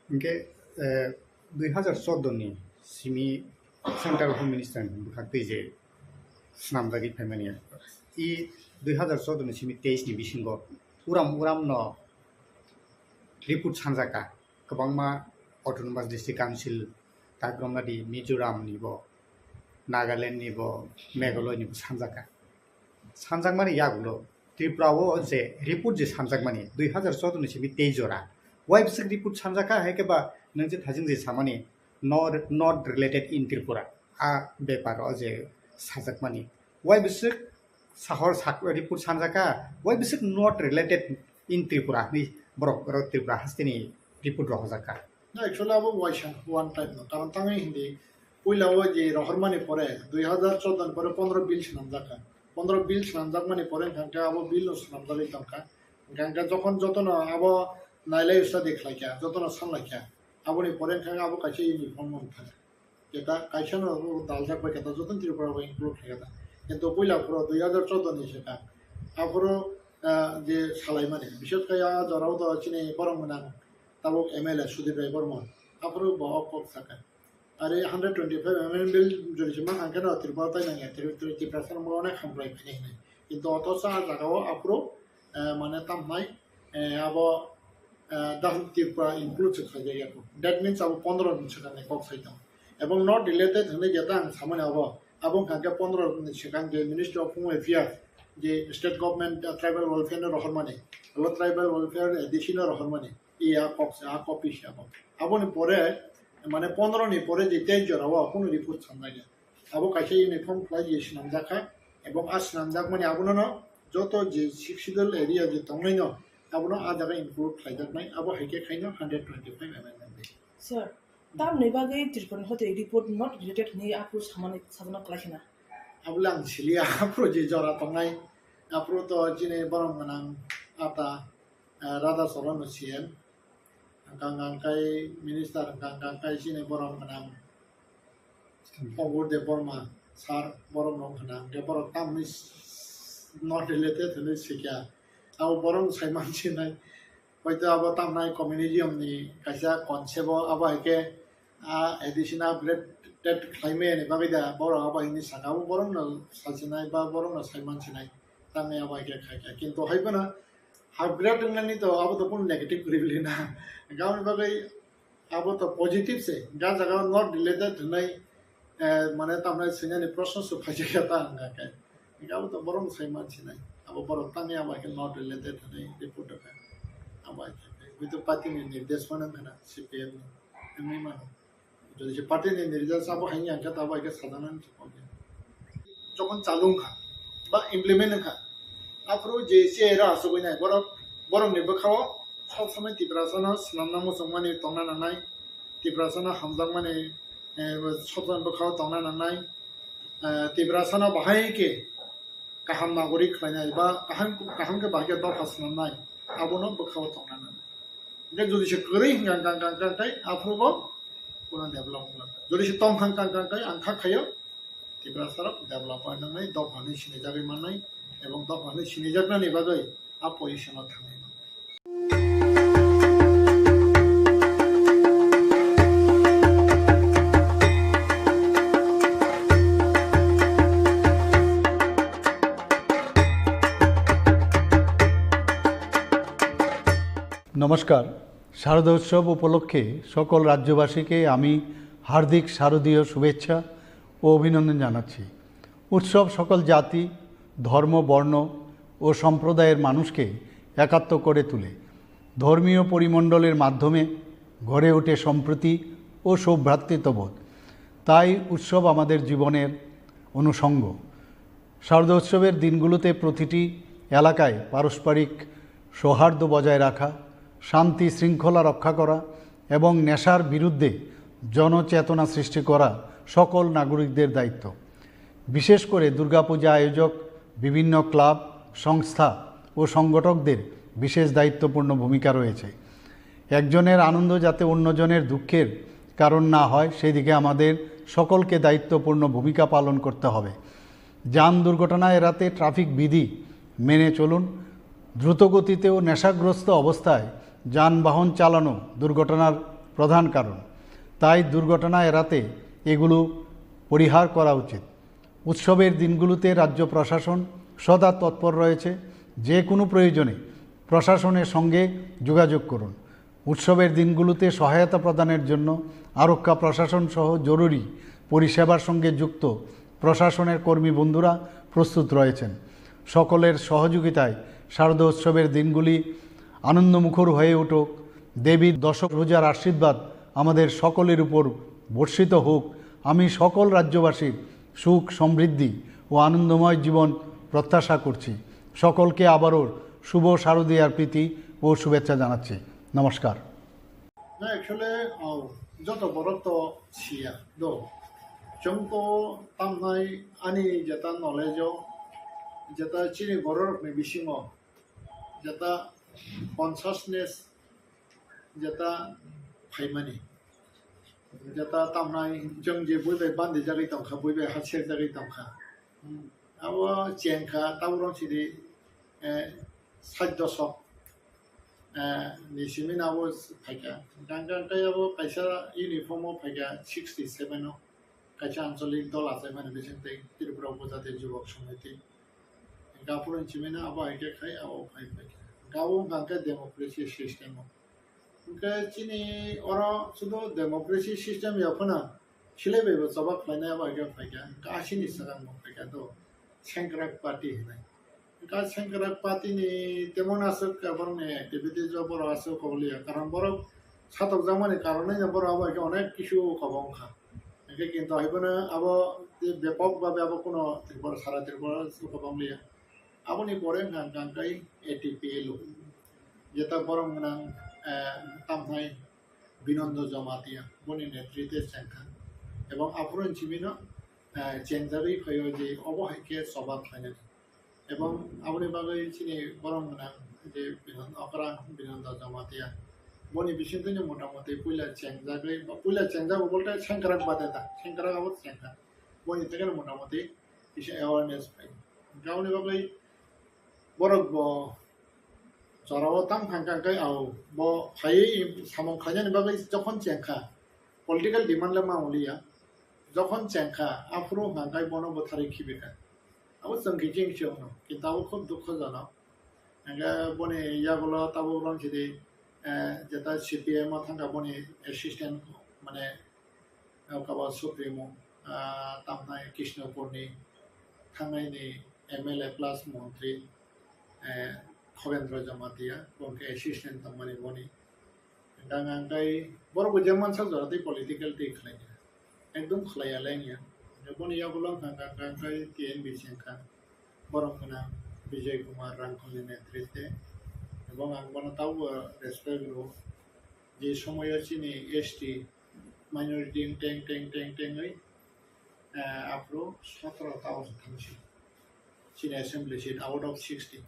Hwnkhe, eh, dui hazar choudo ni simi Central Home Minister ni bwkhak twi je swnamjagwi phaimani. I dui hazar choudo ni simi teis ni bisingo uram uram no report sanjaka kwbangma Autonomous District Council, Takromadi, Mizoram ni bo, Nagaland ni bo, Meghalaya ni bo sanjaka. Sanjakmani yagulo Tripura o je report je sanjakmani dui hazar choudo ni simi tei jora. Wai bwswk report sanjakha hai khe ba nwng je thajing je samani not, not related in Tripura. A bepar o je sajakmani. Wai bwswk sahor sak-, report sanjakha, wai bwswk not related in Tripura hinwi borok, borok Tripura hasteni report rohorjakha. Na, actually abo waisa one time no. Karon tangwi hindi puila o je rohormani pore, dui hazar choudo ni pore pondro bill swnamjakha. Pondro bill swnamjakmani pore hwnkha khe abo bill no swnamjagwi tongkha. Hwnkha khe jokhon jotono abo nailai study khlaikha, jotono sanlaikha, aboni pore hwnkha khe abo kaisa uniform wng thangkha. Jeta kaisa no daljak bai khe ta joto Tripura bai include khlai khe ta. Kintu puila phuru dui hazar choudo ni swkang. Aphuru, ah, je salaimani, bishes khe a jorao to chini borok gwnang tabuk M L A Sudip Rai Bormon. Aphuru bo o kok sakha. Are hundred twenty five amendment bill jodi se ma hangkhe no Tripura tai nangya, Tri-, Tri-, Tiprasa no onek hamkrai phainai hinwi. Kintu othocho a jagao aphuru, eh, mane tamnai, eh, abo, eh, Dahuk Tripura include se khlaijak ya. That means abo pondro ni swkang ni kok sai tongo. Ebong not related hinwi jeta ang samani abo, abo wngkha khe pondro ni swkang je Ministry of Home Affairs, je state government, eh, tribal welfare no rohormani, abo tribal welfare A D C no rohormani, iya kok se, a copy se abo. Aboni pore, mane pondro ni pore je tei jora o kunu report sanjak ya. Abo kaisa uniform khlai je swnamjak kha, ebong a swnamjakmani abono no joto je Sixth Schedule area je tongnai no abono a jaga include khlaijaknai, abo hai khe khaino hundred twenty five amendment bill. Sir, tamni bagwi Tripura ni hote report not related hinwi aphuru samani sajana kwlai khna? Abole ang siliya, aphuru je jora tongnai, aphuru to chini borom gwnang ata, eh, Radha Charan no C M, hwnkha hwnkha khe minister, hwnkha hwnkha khe chini borom gwnang Obur Debbarma sir, borom no hwnkha hwnkhe borok tamni not related hinwi sikya. Abo borom saiman sinai. Hoito abo tamnai communism ni kaisa concept o, abo hai khe a additional upgrade khlaimani bagwi da borok abo hinwi saka, abo borok no sasinai ba borok no saiman sinai, tamni abo hai khe khai kha. Kintu hai phano upgrade wngnani to abo to kunu negative kwrwi na, aboni bagwi abo to positive se, ga jaga not related hinwi, eh, mane tamnai swinani proshno se phaijak ya ta hwnka khe. Abo to borok sai mansinai. Abo borok tangwi abo hai khe not related hinwi report rwkha. Abo hai khe. Hwito party ni nirdesh phano wngkha na, C P M ni. Wngwi mano. Jodi se party ni nirdesh abo hai wngkha ta abo hai khe sajaknani se pogya. Jokhon chalu wngkha ba implement wngkha, aphuru je se era asugwi nai borok, borokni bwkhao sob somoi Tiprasano swnamna muchungmani tongna nangnai, Tiprasano hamjakmani, eh, sob somoi bwkhao tongna nangnai, eh, Tiprasano bahai khe kaham nagorik khlainai ba kaham, kaham khe bahai khe dopha swnamnai, abono bwkhao tongna nangnai. Hwnkhe jodi se kwrwi hwnkha, hwnkha, hwnkha, hwnkha, hwnkha, aphuru bo kuno develop wngkha. Jodi se tong hwnkha, hwnkha, hwnkha, hwnkha, ang kha khaio, Tiprasa rok develop wngnai, dopha hwnwi sinijagwi mannai, ebong dopha hwnwi sinijaknani bagwi a position o thangwi mannai. নমস্কার। শারদোৎসব উপলক্ষে সকল রাজ্যবাসীকে আমি হার্দিক শারদীয় শুভেচ্ছা ও অভিনন্দন জানাচ্ছি। উৎসব সকল জাতি, ধর্ম, বর্ণ ও সম্প্রদায়ের মানুষকে একাত্ম করে তোলে। ধর্মীয় পরিমণ্ডলের মাধ্যমে গড়ে ওঠে সম্প্রীতি ও সৌভ্রাতৃত্ববোধ। তাই উৎসব আমাদের জীবনের অনুষঙ্গ। শারদোৎসবের দিনগুলোতে প্রতিটি এলাকায় পারস্পরিক সৌহার্দ্য বজায় রাখা, শান্তি শৃঙ্খলা রক্ষা করা এবং নেশার বিরুদ্ধে জনচেতনা সৃষ্টি করা সকল নাগরিকদের দায়িত্ব। বিশেষ করে দুর্গাপূজা আয়োজক, বিভিন্ন ক্লাব, সংস্থা ও সংগঠকদের বিশেষ দায়িত্বপূর্ণ ভূমিকা রয়েছে। একজনের আনন্দ যাতে অন্যজনের দুঃখের কারণ না হয়, সেদিকে আমাদের সকলকে দায়িত্বপূর্ণ ভূমিকা পালন করতে হবে। যান দুর্ঘটনা এড়াতে ট্রাফিক বিধি মেনে চলুন। দ্রুতগতিতে ও নেশাগ্রস্ত অবস্থায় যানবাহন চালানো দুর্ঘটনার প্রধান কারণ। তাই দুর্ঘটনা এড়াতে এগুলো পরিহার করা উচিত। উৎসবের দিনগুলোতে রাজ্য প্রশাসন সদা তৎপর রয়েছে। যে কোনো প্রয়োজনে প্রশাসনের সঙ্গে যোগাযোগ করুন। উৎসবের দিনগুলোতে সহায়তা প্রদানের জন্য আরক্ষা প্রশাসন সহ জরুরি পরিষেবার সঙ্গে যুক্ত প্রশাসনের কর্মী বন্ধুরা প্রস্তুত রয়েছেন। সকলের সহযোগিতায় শারদোৎসবের দিনগুলি আনন্দমুখর হয়ে উঠুক। দেবীর দশভুজার আশীর্বাদ আমাদের সকলের উপর বর্ষিত হোক। আমি সকল রাজ্যবাসীর সুখ, সমৃদ্ধি ও আনন্দময় জীবন প্রত্যাশা করছি। সকলকে আবারও শুভ শারদীয়ার প্রীতি ও শুভেচ্ছা জানাচ্ছি। নমস্কার। Na actually, oh, joto borok to siya do. Chwng to tamnai ani jeta knowledge o, jeta chini borok ni bisingo, jeta consciousness, jeta phaimani, jeta tamnai chwng je bui bai bandi jagwi tongkha, bui bai ha ser jagwi tongkha. Abo chengkha, taborok sidi, eh, sait dosok, eh, ni simi abo phaikha. Gang gang tei abo kaisa uniform o phaikha sixty seven o, kaisa anchalik dol achaimani bising tei Tripura Upajati Jubak Samiti. Gapur ni simi abo hai khe khai abo phai phaikha. Gabo hwnkha khe democracy system o. Hwnkhe chini oro sudu democracy system ya phano silai bai bo choba khlainai abo hai khe phaikha. Hwnkhe asini swkang bo phaikha do. Sengkrak party hinai. Ka sengkrak party ni temon aswk ka borok ni activities o borok aswk kok liya. Karon borok satok jakmani karon no borok abo khe onek kisu kobong kha. Hingke kintu hai bono abo bepok babe abo kuno Tripura sara Tripura aswk kobong liya. Aboni pore hwnka hwnka khe A T P L o. Jeta borok gwnang, eh, tamhai Binondo Jamatia boni netritwe chengkha. Ebong aphuru chimino, eh, chengjagwi phaio je obo hai khe choba khlainani. Ebong aboni bagwi chini borok gwnang je Binon-, okra Binondo Jamatia. Boni bisingtwi no motamoti puila chengjagwi, ba puila chengjago bolte sengkrak bade da, sengkrak abo chengkha. Boni theke no motamoti kisa awareness phai. Hwnkhe aboni bagwi borok bo jorao tang hwnkha hwnkhe, ao bo phaiwi samung khlainani bagwi jokhon chengkha, political demand le ma wngya, jokhon chengkha, aphuru hwnkha hwnkhe bono bwtharwi khibikha. Abo chwng kiching se wngno, kintu abo khub dukhojonok. Hwnkhe boni yagulo tabuk rong sidi, eh, jeta C P I M o thangkha boni assistant, mane, eh, kabo Supremo, ah, tamnai Krishnapurni thangnai ni M L A plus montri, eh, Khovendra Jamatia, bo khe assistant tongmani boni. Hwnkhe ang khe borok bo je mansa jora tei political tei khlai ya. Ekdom khlai ya le wngya. Boni yagulo hwnkha hwnkha khe T N B C wngkha. Borok gwnang Bijay Kumar Rangkhol ni netritwe. Ebong ang bono tabukbo respect rwo. Je somoyo chini S T minority teng teng teng tengwi, eh, aphuru sotro ta o thangsi. Chini assembly seat out of sixty.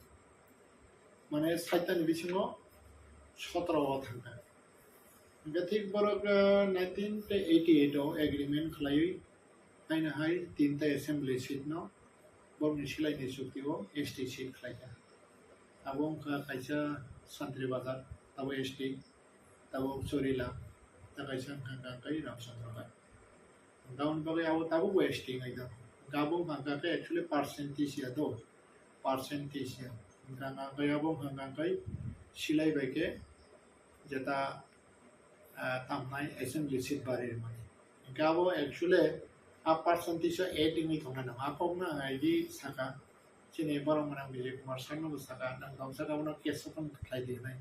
Mane saitani bisingo sotro o thangkha. Hingke thik borok, eh, nineteen eighty-eight o agreement khlaiwi haino hai tinta assembly seat no borokni silaini chukti o S T seat khlaikha. Abo wngkha kaisa Santri Bazar, abo S T, abo Chorila, ta kaisa wngkha kha kai Ramchandra Ghat. Hwnkha aboni bagwi abo tabukbo S T wngwi tongo. Hwnkha abo wngkha khe actually percentage ya do, percentage ya. Hwnkha hwnkha khe abo wngkha khe silai bai khe jeta, ah, tamnai assembly seat bari rwmani. Hwnkha abo actually a percentage o add wngwi tongnai nang. A kokno ang agi saka, chini borok gwnang Bijay Kumar sir no bo saka, nang tong saka abono case open khlai di hinwi.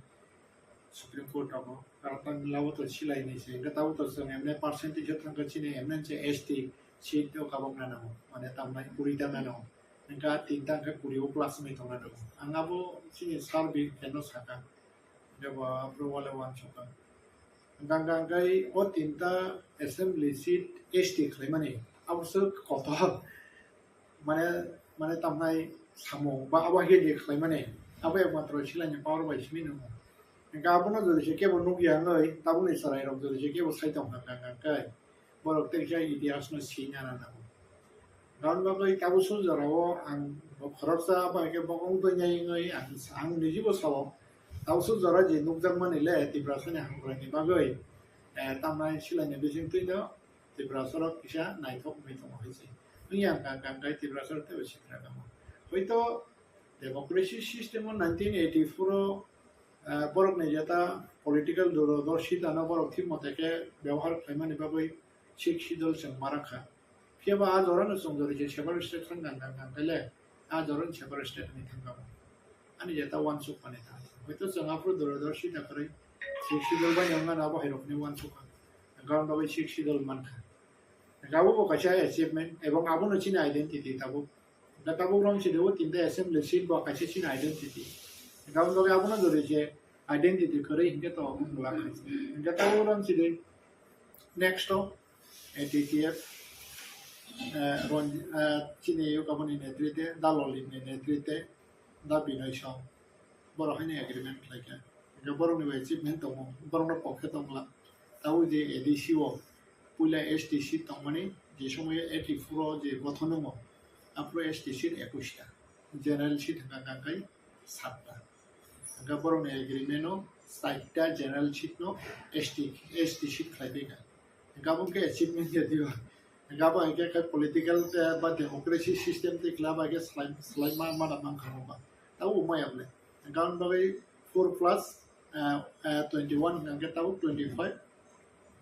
Supreme Court tongo, karon tamni labo to silai ni se, hingke tabo to chwng emne percentage o thangkha chini emne se S T seat o kabok na nango, mane tamnai kuri ta nango, hingke a tinta hingke kuri o plus wngwi tongna nango. Ang abo chini survey keno saka, hingke bo aphuru wale wansukha. Hingke hingke o tinta assembly seat S T khlaimani, abo se kotor. Mane, mane tamnai samung ba abo hai khe khlaimani, abo ekmatro silai ni power bai simi nwngo. Hingke abono jodi se kebo nukya wngwi, tabukni chwrairok jodi se kebo sai tongkha hwnka hwnka khe, borok tei khe itihasno sina nango. Aboni bagwi tabuk suk jorao ang khoroksa abo hai khe bo wng tongya wngwi ang, ang nijibo sao. Tabuk suk jora je nukjakmani le Tiprasani hamkraini bagwi, eh, tamnai silai ni bising twino Tiprasarok kisa naithok wngwi tongo hai se. Wngya hwnka hwnka hwnkhe Tiprasarok teibo sikra tongmo. Hoito democracy system o nineteen eighty-four o, ah, borokni jeta political durodorshita no borok thik mote khe byabohar khlaimani bagwi Sixth Schedule chwng ma rwkha. Phiya ba a jorano chwng jori je separate state thang gang gang gang khe le, a jorano separate state wngwi thang kha bo. Ani jeta wansuk mani thang. Hoito chwng aphuru durodorshita kwrwi Sixth Schedule bai wngmano abo hai rokni wansuk kha. Hwnka hwnba bai Sixth Schedule mankha. Hwnka abo bo kaisa achievement, ebong abono chini identity tabuk. Hwnka tabuk rong sidi o tinta assembly seat bo kaisa chini identity. Hwnka abo bagwi abono jori je identity kwrwi hinkhe to wng glak hai se. Hwnka tabuk rong sidi next o A T T F, eh, Ron-, eh, chini yokaboni netrite, Dalolini netrite, Da Binoy Song, borok haino agreement khlaikha. Hingke borokni bai achievement tongo, borokno pokhe tongla. Tabuk je A D C o puila S T seat tongmani, je somoyo eighty-four o je gothono, aphuru S T seat ekush ta, general seat hwnka hwnka khe satta. Hingke borokni agreement o chaita general seat no S T, S T seat khlai phaikha. Hingke abo khe achievement ya diba. Hingke abo hingke khe political te ba democracy system te khlai bai khe slai, slai ma, ma da mang kha ba. Tabo maya ble. Hingke aboni bagwi four plus, eh, eh, twenty-one hingke tabo twenty-five,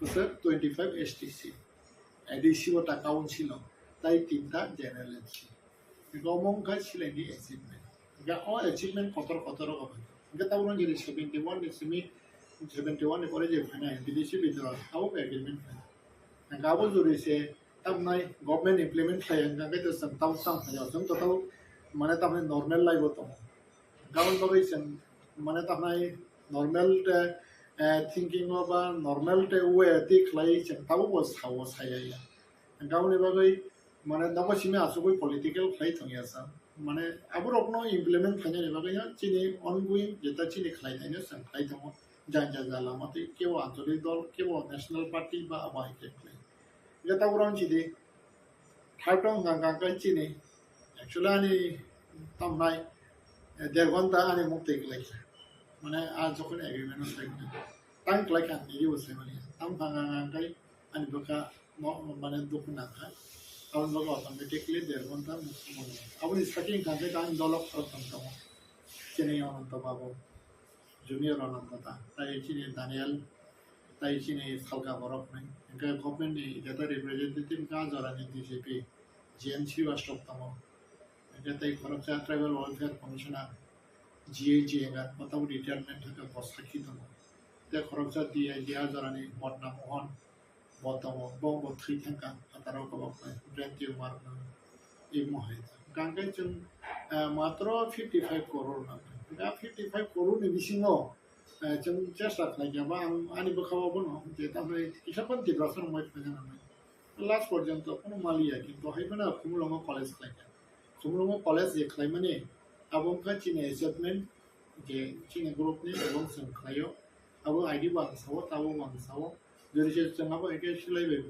bwswk twenty-five S T seat. A D C o ta council o, tai tinta general seat. Hingke omo wngkha silai ni achievement. Hingke o achievement kotor kotor rok bai. Hingke tabuk nang jodi seventy one ni simi, seventy one ni pore je phainai B D C withdrawal, abo agreement phainai. Hingke abo jodi se tamnai government implement khlai hingke hingke to chwng tabuk tamo phainai, chwng to tabuk mane tamnai normal life o tongo. Hingke aboni bagwi chwng mane tamnai normal te, eh, thinking o ba normal te way te khlai chwng tabuk bo sao saya ya. Hingke aboni bagwi mane nogo simi asugwi political khlai thangya sa. Mane aborokno implement khlainani bagwi no chini ongoing jeta chini khlai thaino chwng khlai tongo. Jang jang jala mate kebo ancholik dol, kebo national party ba abo hai khe khlai. Jeta borok wng sidi thai tong hwnka hwnka khe chini actually ani tamnai, eh, der ghonta ani muk twi kwlai kha. Mane a jokhon agreement o sai kha. Tang kwlai kha ani rio sai mani. Tam hwnka hwnka khe ani bwkha mo-, mane dukhu nangkha. Aboni bagwi automatically der ghonta muk mano. Aboni sakhe hwnka khe ani dolo khorok thang tongo. Chini Ananta Babu, Junior Ananta ta, tai chini Daniel, tai chini Salka borok nai. Hingke government ni jeta representative wngkha jorani D G P, J N Srivastava tongo. Hingke tai khoroksa Tribal Welfare Commissioner, G A G wngkha, bo tabuk retirement wngkha, bo sakhi tongo. Tei khoroksa D I G a jorani Modna Mohan, bo tongo, bo, bo thwi thangkha, phataro kolok nai, brain tumor no, imo hai. Hingkhe chwng, eh, matro fifty five crore nangkha. Hingkhe fifty five crore ni bisingo, eh, chwng chesta khlaikha ba ang ani bwkhao bono je tamni kisa phano Tiprasa rok mai phaina nangnai. Last porjonto kono maliya, kintu hai phano Khumulwngo college khlaikha. Khumulwngo college je khlaimani abo wngkha chini achievement, je chini group ni ebong chwng khlaio. Abo I D bo ang sao, tabo bo ang sao. Jodi se chwng abo hai khe silai bai,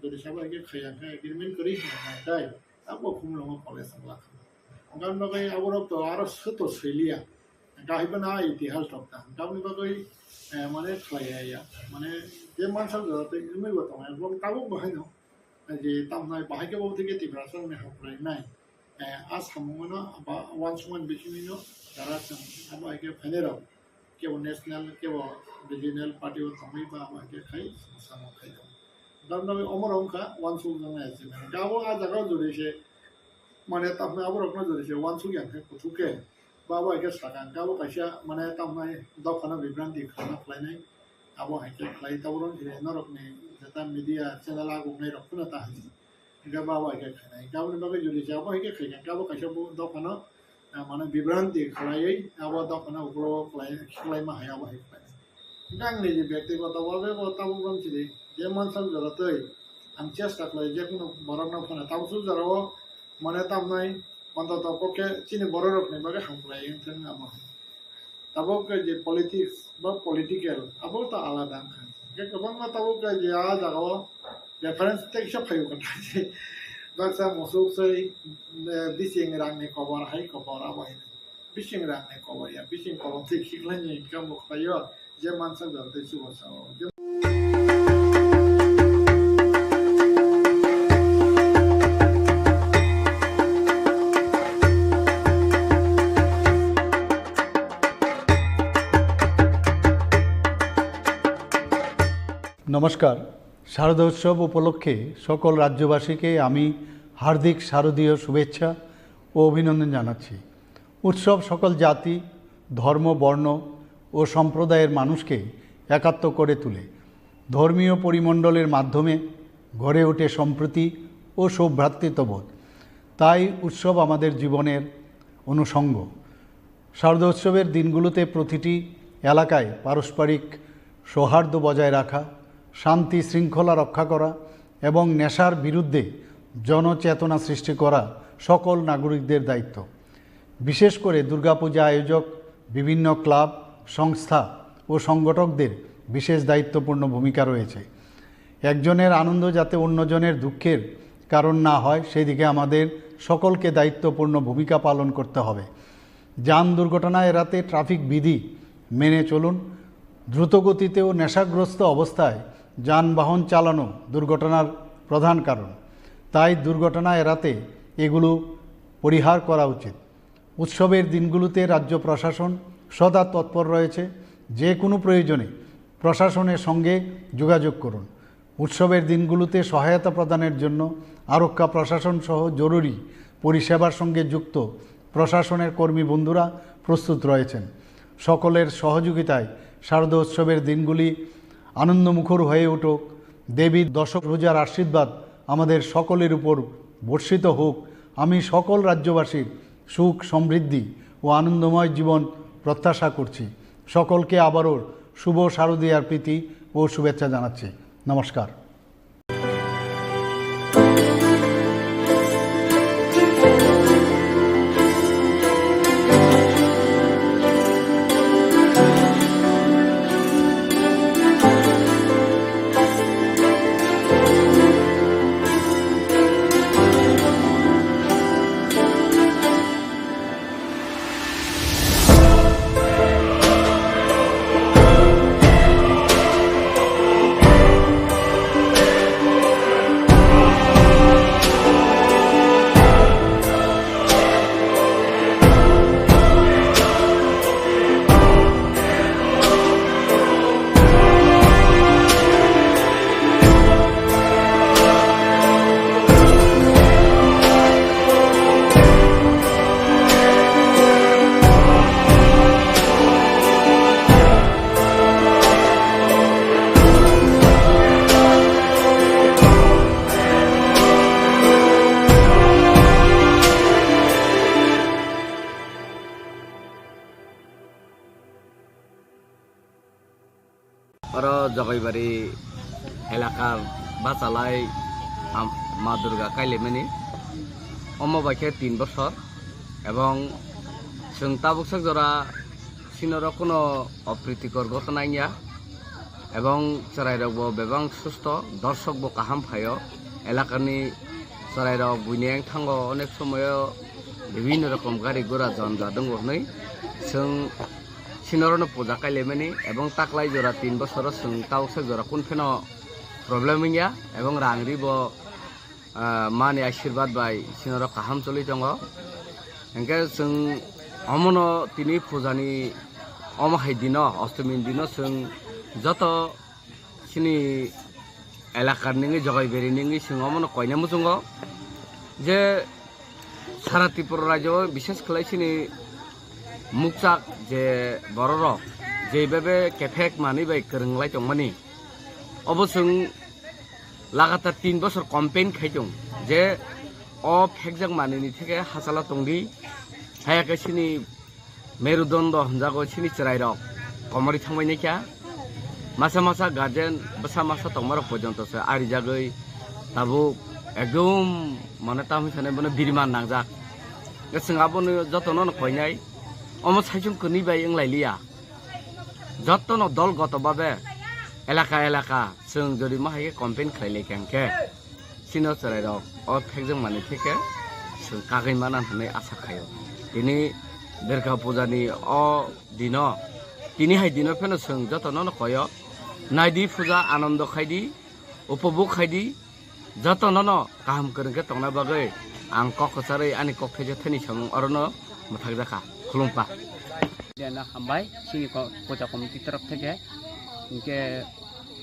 jodi se abo hai khe khaiya khe agreement kwrwi hwnka hwnka khe, abo Khumulwngo college wng lakha. Hwnka hwnba khe aborok to aro swk to swiliya. Hwnka hai phano a itihas rok ta. Hwnka hwnba khe, eh, mane khlaiya ya. Mane je mansa jora tei wngwi bo tongo. Ebong tabuk bo haino, eh, je tamnai bahai khe bo thike Tiprasa rokni hamkrai nai. Eh, a samung no ba uansukmani bisingtwi no jara chwng abo hai khe phainai rok kebo national kebo regional party o tongwi ba abo hai khe khai samung khai tongo. Tamni bagwi omo rok wngkha uansukjaknai achievement. Hingke abo a jaga o jodi se mane tamni abo rok no jodi se uansuk ya khe kuthuk khe Ba bo hai khe sakha, hwnkhe abo kaisa mane tamnai dophano bibranti khwlana khlainai, abo hai khe khlai, tabuk norokni jeta media channel agungnai rok phano ta hai. Hingke ba bai khe khainai. Hingke aboni bagwi jodi se abo hai khe khaikha, hingke abo kaisa bo dophano, ah, mane bibranti khlaiwi abo dophano ulo khlai, khlaima hai abo hai khlainai. Hingke ang niji byaktigoto bhabe bo tabuk rom sidi je mansak jora twi ang chesta khlai je kunu borokno phano tabuk suk jora o mane tamnai ontoto kok khe chini borok rokni bagwi hamkrai wngthang abo hai. Tabuk khe je politics ba political, abo to alada wngkha. Hingke kwbangma tabuk khe je a jagao reference teisa phaio kwthai se. Baksa musuk sei, eh, bising rangni kobor hai kobor abo hai. Bising rangni kobor ya, bising kobor tei khiklani income bo khlaio, je mansa jor tei chubarsao. নমস্কার। শারদোৎসব উপলক্ষে সকল রাজ্যবাসীকে আমি হার্দিক শারদীয় শুভেচ্ছা ও অভিনন্দন জানাচ্ছি। উৎসব সকল জাতি, ধর্ম, বর্ণ ও সম্প্রদায়ের মানুষকে একাত্ম করে তোলে। ধর্মীয় পরিমণ্ডলের মাধ্যমে গড়ে ওঠে সম্প্রীতি ও সৌভ্রাতৃত্ববোধ। তাই উৎসব আমাদের জীবনের অনুষঙ্গ। শারদোৎসবের দিনগুলোতে প্রতিটি এলাকায় পারস্পরিক সৌহার্দ্য বজায় রাখা, শান্তি শৃঙ্খলা রক্ষা করা এবং নেশার বিরুদ্ধে জনচেতনা সৃষ্টি করা সকল নাগরিকদের দায়িত্ব। বিশেষ করে দুর্গাপূজা আয়োজক, বিভিন্ন ক্লাব, সংস্থা ও সংগঠকদের বিশেষ দায়িত্বপূর্ণ ভূমিকা রয়েছে। একজনের আনন্দ যাতে অন্যজনের দুঃখের কারণ না হয়, সেই দিকে আমাদের সকলকে দায়িত্বপূর্ণ ভূমিকা পালন করতে হবে। যান দুর্ঘটনা এড়াতে ট্রাফিক বিধি মেনে চলুন। দ্রুতগতিতে ও নেশাগ্রস্ত অবস্থায় যানবাহন চালানো দুর্ঘটনার প্রধান কারণ। তাই দুর্ঘটনা এড়াতে এগুলো পরিহার করা উচিত। উৎসবের দিনগুলোতে রাজ্য প্রশাসন সদা তৎপর রয়েছে। যে কোনো প্রয়োজনে প্রশাসনের সঙ্গে যোগাযোগ করুন। উৎসবের দিনগুলোতে সহায়তা প্রদানের জন্য আরক্ষা প্রশাসন সহ জরুরি পরিষেবার সঙ্গে যুক্ত প্রশাসনের কর্মী বন্ধুরা প্রস্তুত রয়েছেন। সকলের সহযোগিতায় শারদোৎসবের দিনগুলি আনন্দমুখর হয়ে উঠুক। দেবীর দশভুজার আশীর্বাদ আমাদের সকলের উপর বর্ষিত হোক। আমি সকল রাজ্যবাসীর সুখ, সমৃদ্ধি ও আনন্দময় জীবন প্রত্যাশা করছি। সকলকে আবারও শুভ শারদীয়ার প্রীতি ও শুভেচ্ছা জানাচ্ছি। নমস্কার। Oro Jogaibari elakar bachalai am-, Ma Durga kailaimani. Omo bai khe tin bosor ebong chwng tabuk sak jora sinoro kuno opritikor gotona wngya ebong chwrairokbo bebang susto, dorsokbo kaham phaio. Elakani chwrairok buini wngthango onek somoyo bibinno rokom gari gura janja tongo hwnwi chwng Sinorokno puja kailaimani ebong taklai jora tin bosoro chwng tabuksa jora kun pheno problem wngya ebong rang ribo, ah, mani ashirbad bai sinorok kaham choli tongo. Hingke chwng omono tini pujani omo hai dino, ostomini dino chwng joto chini elakar ningwi, Jogaiberi ningwi chwng omono koina muchungo je sara Tripura rajyo o, bishes khlai chini Mukchak je bororok jeibabe kephek manwi bai kwrwnglai tongmani, obo chwng lagatar tin bosor campaign khai tong je o phekjak manwini theke hachalo tongdi, haya khe chini merudondo hwnjago chini chwrairok komorwi thangbai naikha. Masa masa guardian bwsa masa tongmarok porjonto se arijagwi tabuk ekdom mane tamni sanai bono biriman nangjak. Chwng abono jotono no koinai, omo saichung kwnwi bai wnglailiya. Jotono dol goto babe elaka elaka chwng jodi ma hai khe campaign khlai lai kha hwnkhe, chini o chwrairok o phekjak manwi theke chwng kagwi mana hwnwi asa khaio. Tini Durga Puja ni o dino, tini hai dino pheno chwng jotono no koyo, naidi puja, anondo khaidi, upobhog khaidi, jotono no kaham kwrwng khe tongna bagwi ang kok kwcharwi ani kok thaijakthani samung orono mwthakjakha. Khulumkha. Jena hambai chini ko-, puja committee torof theke, hinkhe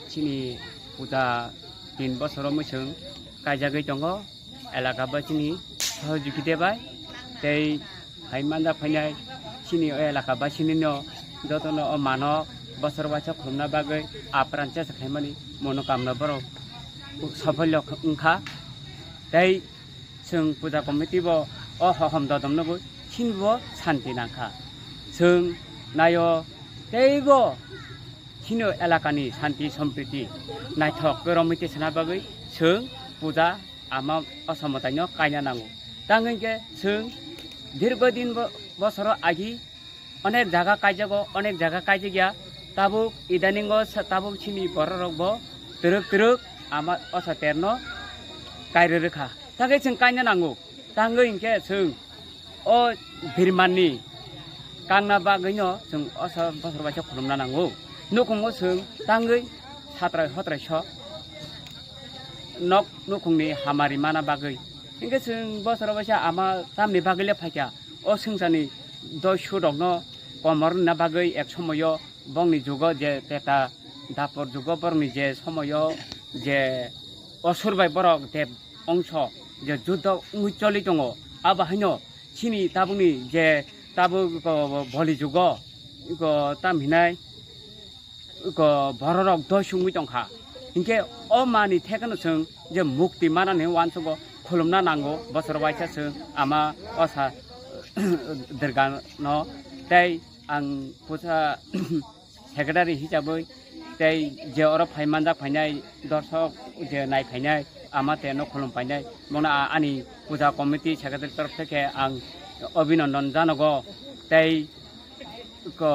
chini puja tin bosoro mwchwng kaijagwi tongo, elaka bai chini sohojogita bai tei hai manjak phainai chini o elaka bai chini no jotono o mano bosor waisa khulumna bagwi apran chesa khaimani monokamna borok sopholyo wngkha. Tei chwng puja committee bo o hohom dodom nugwi chini bo santi nangkha. Chwng naio teibo chini elakani santi sompriti naithok khe romwi tisana bagwi chwng puja ama o somotaino kaina nango. Tang hwnkhe chwng dirgo din bo-, bosoro agi onek jaga kaijago, onek jaga kaijak ya. Tabuk idaningo sa-, tabuk chini bororok bo twrwk twrwk ama o soterno kairwi rwkha. Tangkhe chwng kaina nango. Tangwi hinkhe chwng o birmanni kangna bagwino chwng o sa-, bosor waisa khulumna nango. Nukhungo chwng tangwi satrai hotrai so nok nukhungni hamari mana bagwi. Hinkhe chwng bosor waisa ama tamni bagwi le phaikha. O swngcharni doi surokno komor wngna bagwi ek somoyo bongni jugo je teta dapor jugo borokni je somoyo je osur bai borok deb ongso je judo wngwi choli tongo, abo haino chini tabukni je tabuk ko boli jugo ko tam hinai ko bororok doi sungwi tongkha. Hinkhe o mani thekeno chwng je mukti manani uansugo khulumna nango, bosor waisa chwng ama osa Durgano tei ang pusa secretary hisabwi tei je oro phai manjak phainai dorsok je nai phainai ama te no khulum phainai bono a-, ani puja committee secretary torof theke ang obinondon janogo tei ko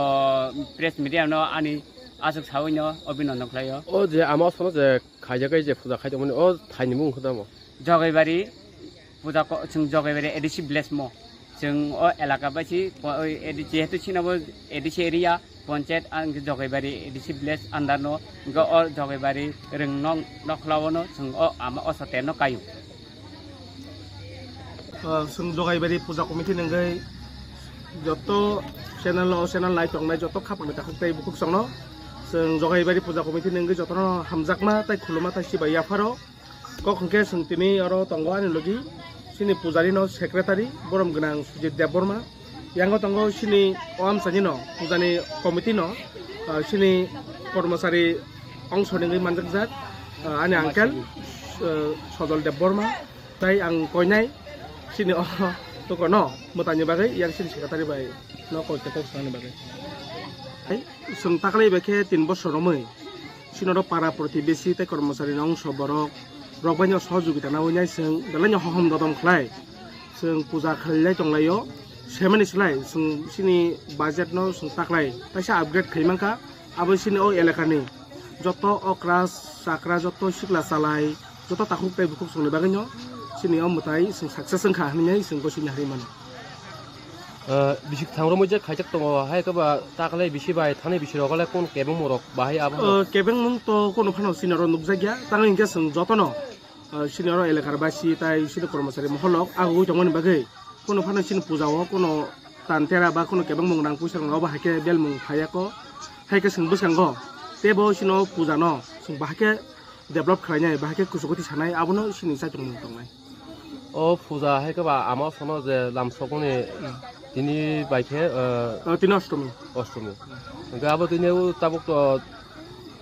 press media no ani aswk sawi no obinondon khlaio. O je ama sono je khaijak je puja khai tongmani o thaini mung khe tamo? Jogaibari puja ko-, chwng Jogaibari A D C village mo. Chwng o elaka bai si po-, oi A D C, jehetu chini bo A D C area, ponchayat ang Jogaibari A D C village under no, hwnkhe o Jogaibari rwng nok nokhlao no chwng o ama o sote no kaio. Ah, chwng Jogaibari puja committee nungwi joto channel o channel nai tongnai joto khapang takhuk tei bukhuk chwngno chwng Jogaibari puja committee nungwi jotono hamjakma tei khuluma tei sibai yapharo. Kok hwnkhe chwng tini oro tongo ani logi chini pujari no secretary borom gwnang Sujit Debbarma. Yango tongo chini o amchaini no pujani committee no, ah, chini kormosari ongso nungwi manjakjak, ah, ani uncle, ah, Sojol Debbarma. Tai ang koinai chini o tukono mwtaini bagwi yang chini secretary bai no koi khe kok sanani bagwi. Hai, chwng taklai bai khe tin bosor romwi chini oro para protibesi tei kormosari no ongso borok rok bai no sohojogita nawi nai chwng belai no hohom dodom khlai chwng puja khlai lai tonglaio. Semani slai chwng chini budget no chwng taklai taisa upgrade khai mankha. Abo chini o elakani joto okra chakra, joto sikla chalai, joto takhuk tei bukhuk chwngni bagwino chini o mwtai chwng success wngkha hinwi chwng gosini hari mano. Ah, bisik thang romwi je khaijak tongo, hai khe ba taklai bisi bai thani bisi rok le kon kebengmung rok bahai abo? Ah, kebengmung to kono phano chini oro nukjakya, tamo hinkhe chwng jotono ah, chini oro elakar basi tai chini kormosari mohol rok agugwi tongmani bagwi kono phano chini puja o kono tan tera ba kono kebengmung rang puisa rok obo hai khe belmung phaiya kho, hai khe chwng bwskango teibo chini o puja no chwng bahai khe develop khlainai, bahai khe kuchukwtwi sanai, abono chini chaichomung tongnai. O puja hai khe ba ama sono je lamsokmani Tini bai khe, ah, Ah, tini Ostomi. Ostomi. Hwnkhe abo tini o tabuk to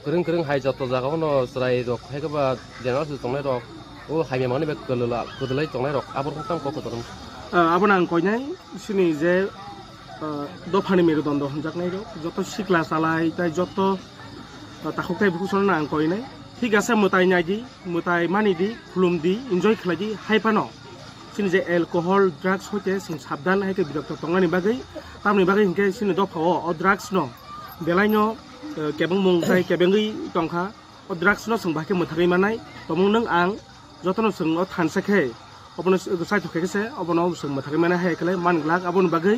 kwrwng kwrwng hai joto jaga o no chwrai rok hai khe ba general se tongnai rok o hamya mani bai kwdwla-, kwdwlai tongnai rok abo rok tamo kok kwdwrwng. Ah, abo nang koinai sini je, ah, dophani merudondo hwnjaknai rok joto sikla chalai tai joto, ah, takhuk tai bukhuk sono nang koinai. Thik ase mwtai nai di. Mwtai mani di, khulum di, enjoy khlai di, hai phano. Chini je alcohol, drugs hoite chwng sabdan hai khe birokto tongnani bagwi, tamni bagwi hinkhe chini dopha o, o drugs no belai no, eh, kebengmung tai kebengwi tongkha. O drugs no chwng bahai khe mwthagwi manai, tomung nwng ang jotono chwng o thansa khe, obono s-, saithok khe se, obono chwng mwthagwi manai hai khlai man glak, aboni bagwi,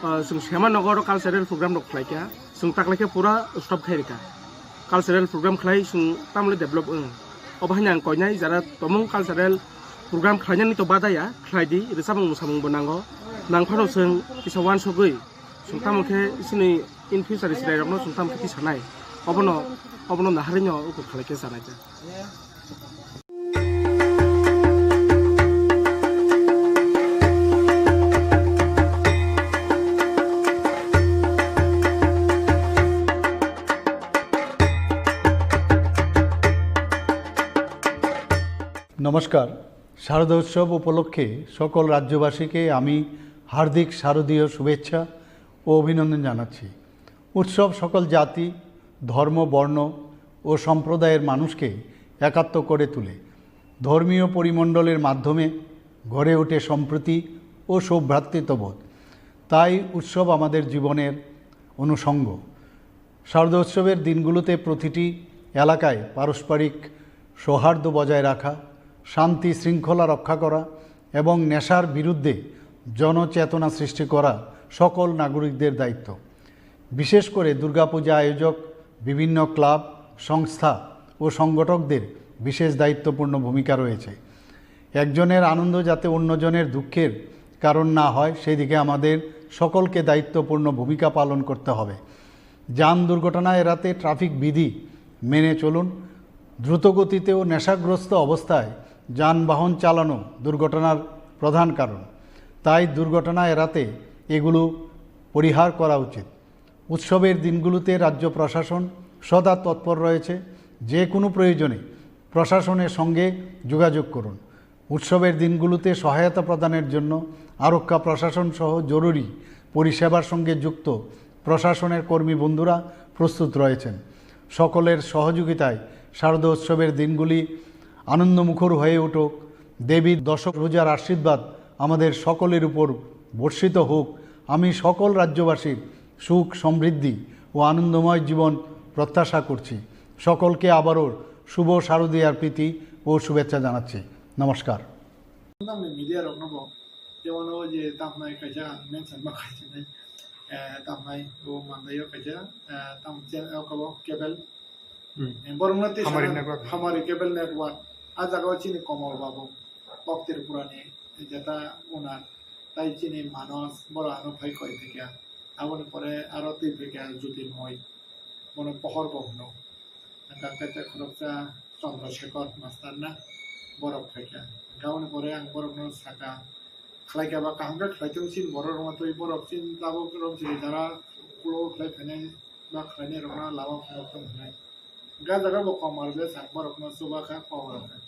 eh, chwng sema nogo oro cultural program rok khlai kha, chwng taklai khe pura stop khai rikha. Cultural program khlai chwng tamle develop wng. Obo haino ang koinai jara tomung cultural program khlainani to badaya, khlai di, rwchapmung mwsamung bo nango. Nang phano chwng kisa uansugwi, chwng tamo khe chini in future chwrairokno chwng tamo khe tisanai. Obono, obono naharino ukur khlai khe chanai kha. নমস্কার। শারদোৎসব উপলক্ষে সকল রাজ্যবাসীকে আমি হার্দিক শারদীয় শুভেচ্ছা ও অভিনন্দন জানাচ্ছি। উৎসব সকল জাতি, ধর্ম, বর্ণ ও সম্প্রদায়ের মানুষকে একাত্ম করে তোলে। ধর্মীয় পরিমণ্ডলের মাধ্যমে গড়ে ওঠে সম্প্রীতি ও সৌভ্রাতৃত্ববোধ। তাই উৎসব আমাদের জীবনের অনুষঙ্গ। শারদোৎসবের দিনগুলোতে প্রতিটি এলাকায় পারস্পরিক সৌহার্দ্য বজায় রাখা, শান্তি শৃঙ্খলা রক্ষা করা এবং নেশার বিরুদ্ধে জনচেতনা সৃষ্টি করা সকল নাগরিকদের দায়িত্ব। বিশেষ করে দুর্গাপূজা আয়োজক, বিভিন্ন ক্লাব, সংস্থা ও সংগঠকদের বিশেষ দায়িত্বপূর্ণ ভূমিকা রয়েছে। একজনের আনন্দ যাতে অন্যজনের দুঃখের কারণ না হয়, সেদিকে আমাদের সকলকে দায়িত্বপূর্ণ ভূমিকা পালন করতে হবে। যান দুর্ঘটনা এড়াতে ট্রাফিক বিধি মেনে চলুন। দ্রুতগতিতে ও নেশাগ্রস্ত অবস্থায় যানবাহন চালানো দুর্ঘটনার প্রধান কারণ। তাই দুর্ঘটনা এড়াতে এগুলো পরিহার করা উচিত। উৎসবের দিনগুলোতে রাজ্য প্রশাসন সদা তৎপর রয়েছে। যে কোনো প্রয়োজনে প্রশাসনের সঙ্গে যোগাযোগ করুন। উৎসবের দিনগুলোতে সহায়তা প্রদানের জন্য আরক্ষা প্রশাসন সহ জরুরি পরিষেবার সঙ্গে যুক্ত প্রশাসনের কর্মী বন্ধুরা প্রস্তুত রয়েছেন। সকলের সহযোগিতায় শারদোৎসবের দিনগুলি আনন্দমুখর হয়ে উঠুক। দেবীর দশভুজার আশীর্বাদ আমাদের সকলের উপর বর্ষিত হোক। আমি সকল রাজ্যবাসীর সুখ, সমৃদ্ধি ও আনন্দময় জীবন প্রত্যাশা করছি। সকলকে আবারও শুভ শারদীয়ার প্রীতি ও শুভেচ্ছা জানাচ্ছি। নমস্কার। Nangni media rokno bo, jemon o je tamnai kaisa ang mention ma khaisini, eh, tamnai bo mandaio kaisa, eh, tam channel o kabo cable. Hmm. Eh, borokno tei Hamari sana network. Hamari cable network. A jaga o chini Komol Babu, Kok Tripura ni, jeta owner, tai chini Manos, boro ano phai koi thakya. Aboni pore aro twi phai kha Jyoti Moi, bono Pohor bo hwno. Hwnkha khe tei khoroksa Chandra Shekhar master na borok phai kha. Hwnkha aboni pore ang borokno sakha, khlai kha ba kaham khe khlai thung chini borok rwma twi borok chini tabuk rok chini jara ulo khlai phainai ba khlainai rokno lama phunuk thung hwnwi. Hwnkha jaga bo Komar ble sak borokno chuba kha kok rw kha.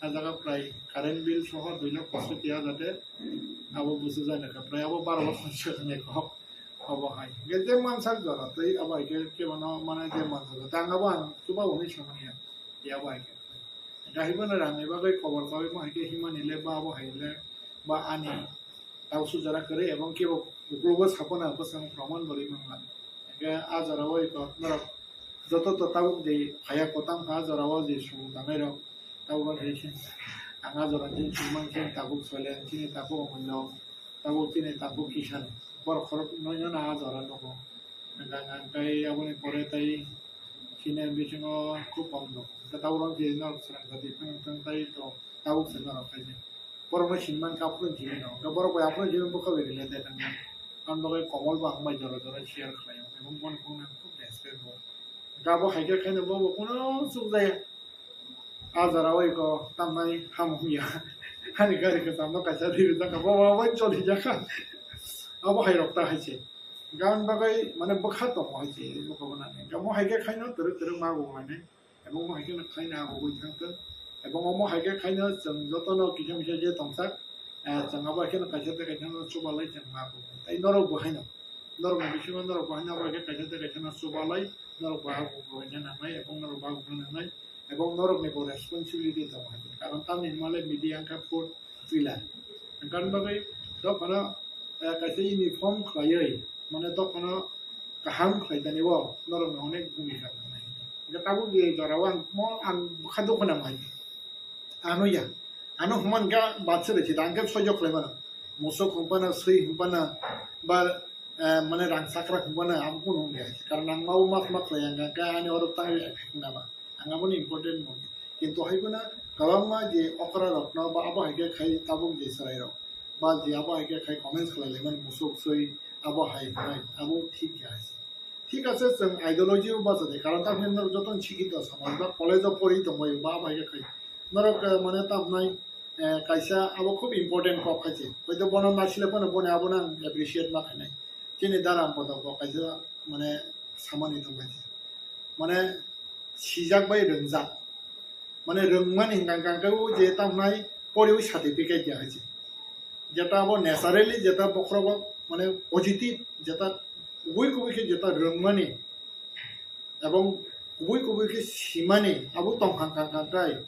A jaga prai current bill soho dui lakh poisotti hajar de abo busu jani kha, prai abo baro bosor se hwnwi kok obo hai. Hwnkhe je mansak jora tei abo hai khe kebono mane je mansak jora tei ang abo ang chuba hwnwi samani ya, ya abo hai khe. Hwnkhe hai bono rangni bagwi kobor chaui mo hai khe himani le ba abo hai le ba ani tau sujara kwrwi ebong kebo uklogo saphana bwskango proman bo rwi mangla. Hwnkhe a jora o eko norok joto to tabuk de phaiya kwtam kha a jora o je sumung tangnai rok. Tabuk hai se ang a jora chini chwngmang chini tabuk Soilen, chini tabuk Omullo, tabuk chini tabuk Kisan. Borok khorok noino na a jora nugo. Hwnkha hwnkha tei aboni pore tei chini bisingo khub kok nugo. Hwnkha tabuk rok je norok srang kha di thang thang tai to tabuk se norok khai se. Borokno sini mankha aphuru jini no. Hwnkha borok bai aphuru jini bwkha bai related wngkha. Aboni bagwi Komol bo ang bai jora jora share khlaio. Ebong bono phone ang khub respect rwo. Hwnkha abo hai khe khaino bo bo kuno chukjaya. A jora o eko tamnai hamung ya. Ani gari kwcham no kaisa ri rijak kha. Bo bo bai choli jak kha. Abo hai rok ta hai se. Gan bagwi mane bwkha tongo hai se, abo hwnani. Omo hai khe khaino twrwk twrwk ma bo mane. Ebong omo hai khe khaino abo hui thang thung. Ebong omo hai khe khaino chwng jotono kisa misa je tongsak, eh, chwng abo hai kheno kaisa tei kaisa no chubalai chwng ma bo. Tai norok bo haino. Norok ni bisingo norok bo haino abo hai khe kaisa tei kaisa no chubalai, norok bo abo bo nangnai, ebong norok bo abo bo nangnai. Ebong norok ni bo responsibility tongo hai. Karon tamni hwnmale media wngkha fourth pillar. Hwnkhani bagwi dophano, eh, kaisa uniform khlaiwi, mane dophano kaham khlai tani o norok ni onek bhumika tongnai. Hwnkhe tabuk je jora o ang mo ang bwkha dukhu nang hai. Ano ya. Ano hwnman khe batse rwchi da, ang khe soijo khlai mano. Musuk hwnphano, swi hwnphano, ba, eh, mane rang chakra hwnphano, abo kunu hwnkhe. Karon ang mabo ma khma khlai ang khe ani oro tang effect wngna ba. Ang aboni important mano. Kintu hai phano kwbangma je okra rokno ba abo hai khe khai tabuk je chwrai rok. Ba je abo hai khe khai comments khlai lai mano musuk, swi, abo hai hwnai. Abo thik ya hai se. Thik ase, chwng ideology o bacha de, karon tamni norok joto ni sikhito samaj ba college o pori tongbai ba bai khe khai. Norok, eh, mane tamnai, eh, kaisa abo khub important kok khai se. Hoito bono nasile phano boni abono ang appreciate ma khainai. Chini dara bodok bo kaisa mane samani tong khai se. Mane sijak bai rwngjak. Mane rwngmani hwnkha hwnkha khe o je tamnai poriwi certificate ya hai se. Jeta abo naturally jeta bokhorogo mane positive jeta kubui kubui khe jeta rwngmani ebong kubui kubui khe simani abo tongkha hwnkha hwnkha khe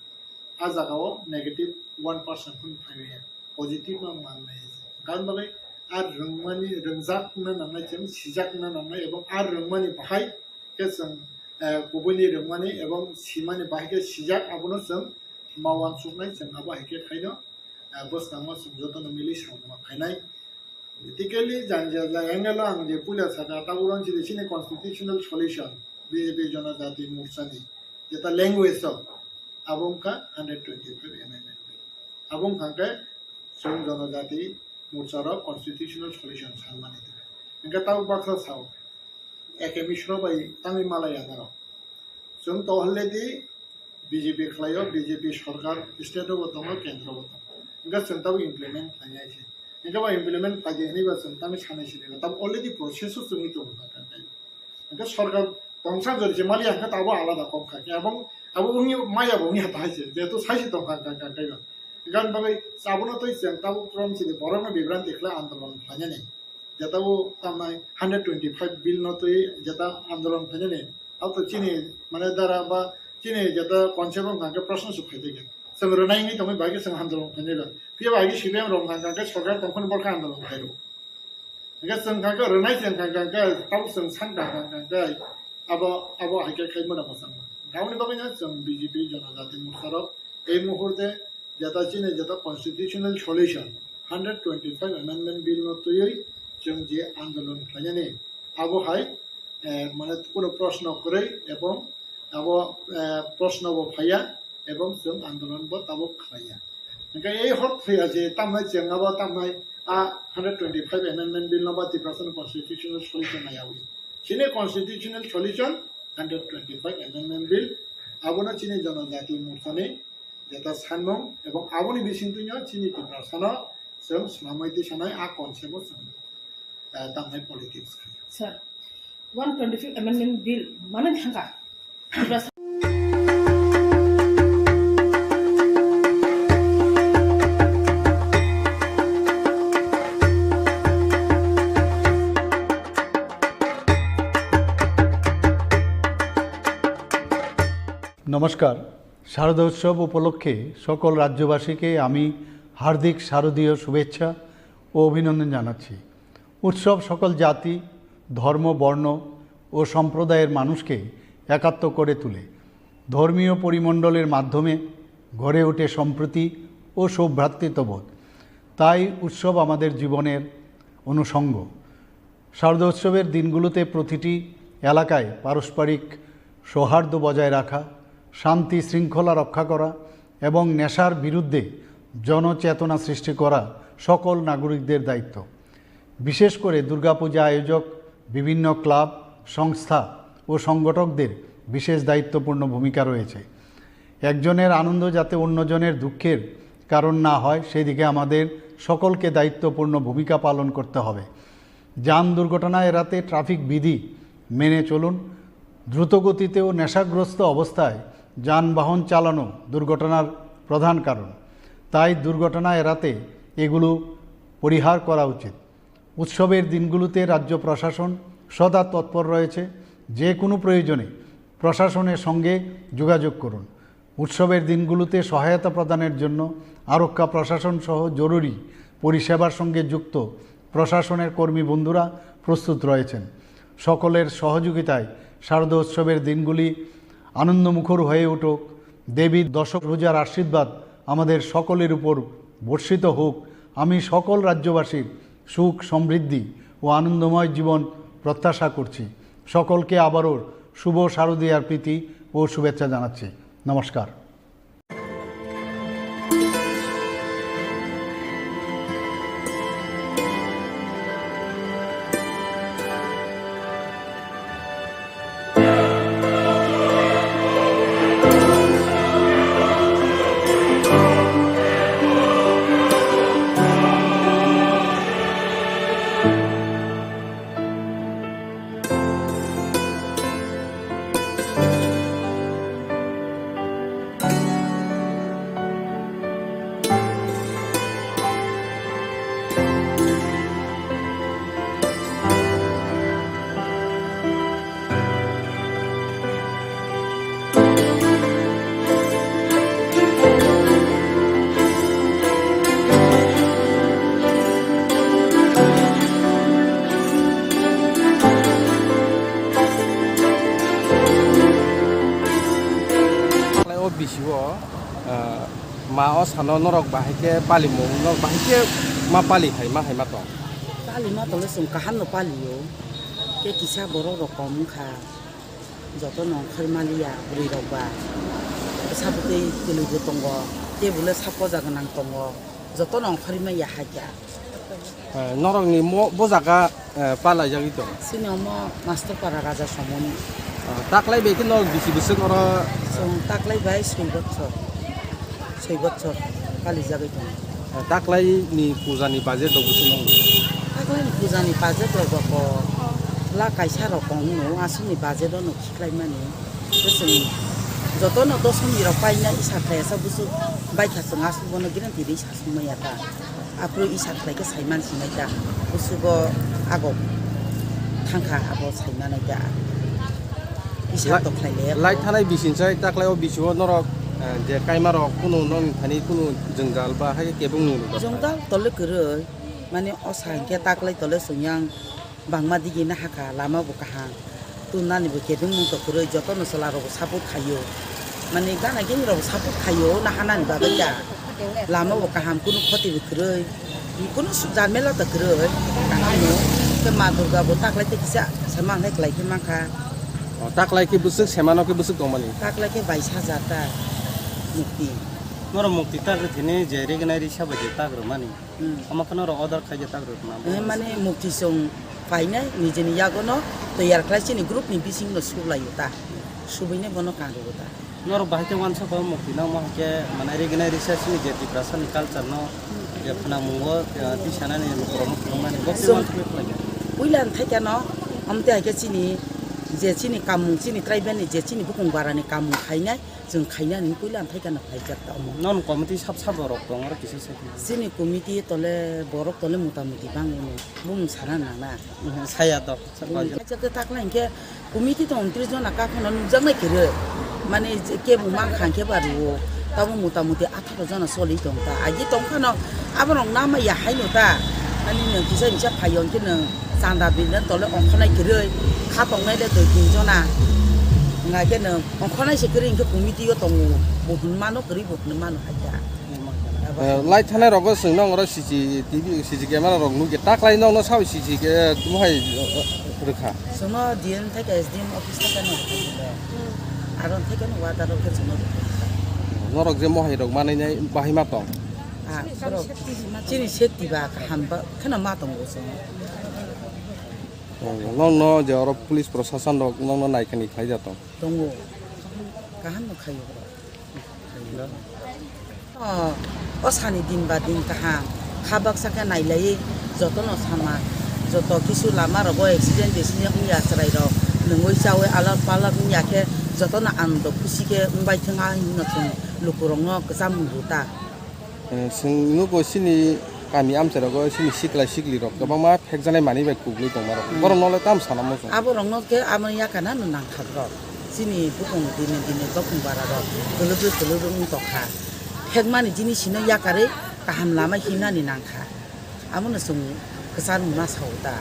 a jaga o negative one percent phano phaimaya positive no mannai. Karon bagwi a rwngmani rwngjak wngna nangnai chwng sijak wngna nangnai ebong a rwngmani bahai khe chwng, eh, kubuini rwngmani ebong simani bahai khe sijak abono chwng ma uansuknai, chwng abo hai khe khaino, eh, bwskango chwng jotono mili samung khainai. Politically jani jani angle o ang je puila saka tabuk rang chini chini constitutional solution B J P Jonojati Morcha ni jeta language o abo wngkha hundred twenty-five amendment bill. Abo wngkha khe chwng Jonojati Morcha rok constitutional solution sanmani. Hingke tabuk baksa sao, A K Mishra bai tangwi malaya norok. Chwng to already B J P khlaio, B J P sorkar state o bo tongo, kendro bo tongo. Hingke chwng tabuk implement khlainai se. Hingke ba implement khlai di hinui ba chwng tangwi sanai sini. Tabuk already process o chwngwi tongo. Hingke sorkar tongsa jori se mali hingke tabuk alada kok kha. Abong, abo wngya maya bo wngya ta hai se. Jehetu sai se tongkha kha kha kha. Gan bagwi abono twi chwng tabuk krom sini borokno bibranti khlai andolon khlainani. Jeta o tamnai hundred twenty-five bill no twi jeta andolon khlainani. Abo to chini mane dara ba chini jeta concept wng kha khe proshno se phai tongya. Chwng rwnai wngwi tongwi bai khe chwng andolon khlainai ba. Phiya ba agi C P M rok wng kha khe sorkar tongphani borok khe andolon khlai rw. Hingke chwng kha khe rwnai chwng kha khe tabuk chwng san kha kha khe abo, abo hai khe khai mano mwchang. Aboni bagwi no chwng B J P Jonojati Morcha rok ei muhurte jeta chini jeta constitutional solution hundred twenty-five amendment bill no twiwi chwng je andolon khlainani abo hai, eh, mane kuno proshno kwrwi ebong abo, eh, proshno bo phaiya ebong chwng andolon bo tabuk khlaiya. Hingke ei hor thwiya je tamnai chwng abo tamnai a hundred twenty-five amendment bill no ba Tiprasa ni constitutional solution naiyawi. Chini constitutional solution hundred twenty-five amendment bill abono chini Jonojati Morcha ni jeta sanmung ebong aboni bisingtwino chini Tiprasano chwng swnamwi tisanai a concept o chwng, eh, tamnai politics khai. Sir, one twenty-five amendment bill mano thangka. Tiprasa নমস্কার। শারদোৎসব উপলক্ষে সকল রাজ্যবাসীকে আমি হার্দিক শারদীয় শুভেচ্ছা ও অভিনন্দন জানাচ্ছি। উৎসব সকল জাতি, ধর্ম, বর্ণ ও সম্প্রদায়ের মানুষকে একাত্ম করে তোলে। ধর্মীয় পরিমণ্ডলের মাধ্যমে গড়ে ওঠে সম্প্রীতি ও সৌভ্রাতৃত্ববোধ। তাই উৎসব আমাদের জীবনের অনুষঙ্গ। শারদোৎসবের দিনগুলোতে প্রতিটি এলাকায় পারস্পরিক সৌহার্দ্য বজায় রাখা, শান্তি শৃঙ্খলা রক্ষা করা এবং নেশার বিরুদ্ধে জনচেতনা সৃষ্টি করা সকল নাগরিকদের দায়িত্ব। বিশেষ করে দুর্গাপূজা আয়োজক, বিভিন্ন ক্লাব, সংস্থা ও সংগঠকদের বিশেষ দায়িত্বপূর্ণ ভূমিকা রয়েছে। একজনের আনন্দ যাতে অন্যজনের দুঃখের কারণ না হয়, সেই দিকে আমাদের সকলকে দায়িত্বপূর্ণ ভূমিকা পালন করতে হবে। যান দুর্ঘটনা এড়াতে ট্রাফিক বিধি মেনে চলুন। দ্রুতগতিতে ও নেশাগ্রস্ত অবস্থায় যানবাহন চালানো দুর্ঘটনার প্রধান কারণ, তাই দুর্ঘটনা এড়াতে এগুলো পরিহার করা উচিত। উৎসবের দিনগুলোতে রাজ্য প্রশাসন সদা তৎপর রয়েছে। যে কোনো প্রয়োজনে প্রশাসনের সঙ্গে যোগাযোগ করুন। উৎসবের দিনগুলোতে সহায়তা প্রদানের জন্য আরক্ষা প্রশাসন সহ জরুরি পরিষেবার সঙ্গে যুক্ত প্রশাসনের কর্মী বন্ধুরা প্রস্তুত রয়েছেন। সকলের সহযোগিতায় শারদোৎসবের দিনগুলি আনন্দমুখর হয়ে উঠুক। দেবীর দশভুজার আশীর্বাদ আমাদের সকলের উপর বর্ষিত হোক। আমি সকল রাজ্যবাসীর সুখ, সমৃদ্ধি ও আনন্দময় জীবন প্রত্যাশা করছি। সকলকে আবারও শুভ শারদীয়ার প্রীতি ও শুভেচ্ছা জানাচ্ছি। নমস্কার। Khlai o bisi o, ah, ma o sano norok bahai khe palimung, norok bahai khe ma pali hai, ma hai ma tong? Pali ma tongla chwng kaham no pali o. Khe kisa borok rok kom wngkha. Joto no ongkhor maliya bwrwi rok ba. Sabukhe kwlwi bo tongo. Khe bole sapoja gwnang tongo. Joto no ongkhor maya hakya. Eh, norokni mo-, bo jaga, eh, palaijagwi tong? Chini omo Master Para Raja Somoni. Ah, taklai bai khe norok bisi bwswk oro, eh? Chwng taklai bai soi bochor, soi bochor palijagwi tongo. Ah, taklaini pujani budget rok bwswk nangni? Taklaini pujani budget rok bo ko lakh kaisa rok kong no, aswkni budget o no khiklaimani. Tei chwng jotono dosomni rok paina isa khlai asa busu baikha chwng aswk bono guarantee rwi sa songmaya ta. Aphuru isa khlai khe saiman sinai ta. Busugo ago thangkha abo saimanai ta. Isa Lai-, to khlai le. Lai thanai bising sai taklai o bisio norok, eh, je kaima rok kunu nokni thani kunu jwngjal ba hai khe kebengmung rok. Jwngjal tole kwrwi. Mane o sa hinkhe taklai tole chwng yang bangma digi nahakha, lama bo kaham. Tunani bo kebengmung to kwrwi, jotono chwla rok bo support khaio. Mane gana gini rok bo support khaio, nahanani bagwi da. Lama bo kaham, kunu khoti bo kwrwi. Kunu su-, jamela to kwrwi. Kaham no. Khe Ma Durga bo taklai tei kisa sama hinai kwlai khe mankha. O, taklai khe bwswk, semano khe bwswk tongmani? Taklai khe bais hajar ta mukti. Norok mukti tak rwthini je rignai risa bai je tak rwmani. Hmm. Omo kheno rok order khaijak tak rok na. Eh, mane mukti chwng painai nijini yagono toyar khlai chini group ni bisingno suklaio ta. Subuine bono kango ta. Norok bahai khe uansukha mukti no omo hai khe mane rignai risa chini je Tiprasa ni culture no je phwnangmung o, eh, tisanani borok no phwnangmani bo khe Chwng uansukha khlai kha. Puila thai khe no, amte hai khe chini je chini kamung chini tribal ni je chini bukung bara ni kamung khainai. Chwng khaina ni puila thai kana phaijak ta omo. Non committee sab sab borok tong oro kisa sai. Chini committee tole borok tole mota moti bangwi no bumung sana nana. Saya dok. Khaijak ta takla hinkhe committee tong tris jona kakhano nukjaknai kwrwi. Mane je kebo mankha hinkhe ba rwo. Tamo mota moti atharo jona choli tong ta. Agi tong phano aborok nama ya haino ta. Ani nwng kisa kisa phaio hinkhe nwng chanda bini tole ongkhornai kwrwi. Kha tongnai le dui tin jona. Wngkha khe nwng Ongkhornai se kwrwi hinkhe committee o tongo, bo hwnwi mano, kwrwi bo hwnwi mano hai khe. Eh, lai thanai rogo chwng nong oro C C T V, C C camera rok nukya, taklai nokno sao C C ke, eh, mohai, eh, rwkha? Chwngno D M thai khe S D M office thai khe no rwkha. Aro thai khe no order rok khe chwngno rwkha. Norok je mohai rok manai nai bahai ma tong? Ah, borok chini safety ba kaham ba kheno ma tongo chwng. Oh, nokno je oro police prosason rok nokno naikani khlai ja tong? Tongo. Kaham no khaio borok. Oh, o sani din ba din kaham. Kha baksa khe nailaiwi jotono sama. Joto kisu lama rogo accident besini wngya chwrai rok, nungwi chawi alak palak wngya khe jotono anando khusi khe wngbai thwng, a hinwi no chwng lukurokno kwcham rw ta. Eh, chwng nugo chini kami amchai rogo chini sikla sikli rok kwbangma phekjaknai manwi bai kuklwi tongma rok. Hmm. Borok nole tam sana muchung. Abo rokno khe amo yakana no nangkha borok. Chini bukung dini dini bokong bara rok kwlwbwi kwlwbwi wng tongkha. Phekmani jinisino yakarwi kaham lama himnani nangkha. Abono chwng kwchar wngma sao ta.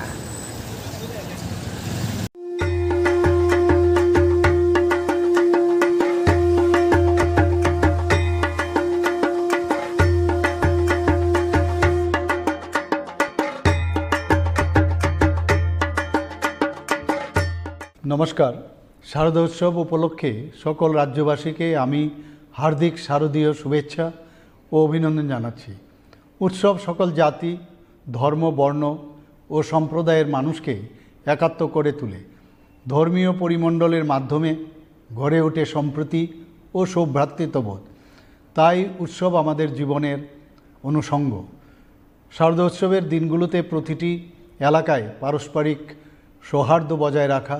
নমস্কার। শারদোৎসব উপলক্ষে সকল রাজ্যবাসীকে আমি হার্দিক শারদীয় শুভেচ্ছা ও অভিনন্দন জানাচ্ছি। উৎসব সকল জাতি, ধর্ম, বর্ণ ও সম্প্রদায়ের মানুষকে একাত্ম করে তুলে। ধর্মীয় পরিমণ্ডলের মাধ্যমে গড়ে ওঠে সম্প্রীতি ও সৌভ্রাতৃত্ববোধ। তাই উৎসব আমাদের জীবনের অনুষঙ্গ। শারদোৎসবের দিনগুলোতে প্রতিটি এলাকায় পারস্পরিক সৌহার্দ্য বজায় রাখা,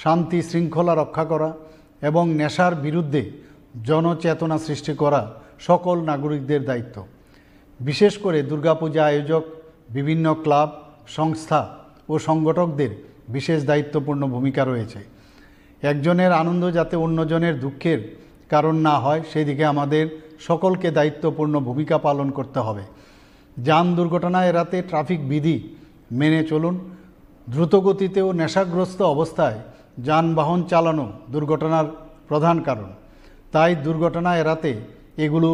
শান্তি শৃঙ্খলা রক্ষা করা এবং নেশার বিরুদ্ধে জনচেতনা সৃষ্টি করা সকল নাগরিকদের দায়িত্ব। বিশেষ করে দুর্গাপূজা আয়োজক, বিভিন্ন ক্লাব, সংস্থা ও সংগঠকদের বিশেষ দায়িত্বপূর্ণ ভূমিকা রয়েছে। একজনের আনন্দ যাতে অন্যজনের দুঃখের কারণ না হয়, সেই দিকে আমাদের সকলকে দায়িত্বপূর্ণ ভূমিকা পালন করতে হবে। যান দুর্ঘটনা এড়াতে ট্রাফিক বিধি মেনে চলুন। দ্রুতগতিতে ও নেশাগ্রস্ত অবস্থায় যানবাহন চালানো দুর্ঘটনার প্রধান কারণ। তাই দুর্ঘটনা এড়াতে এগুলো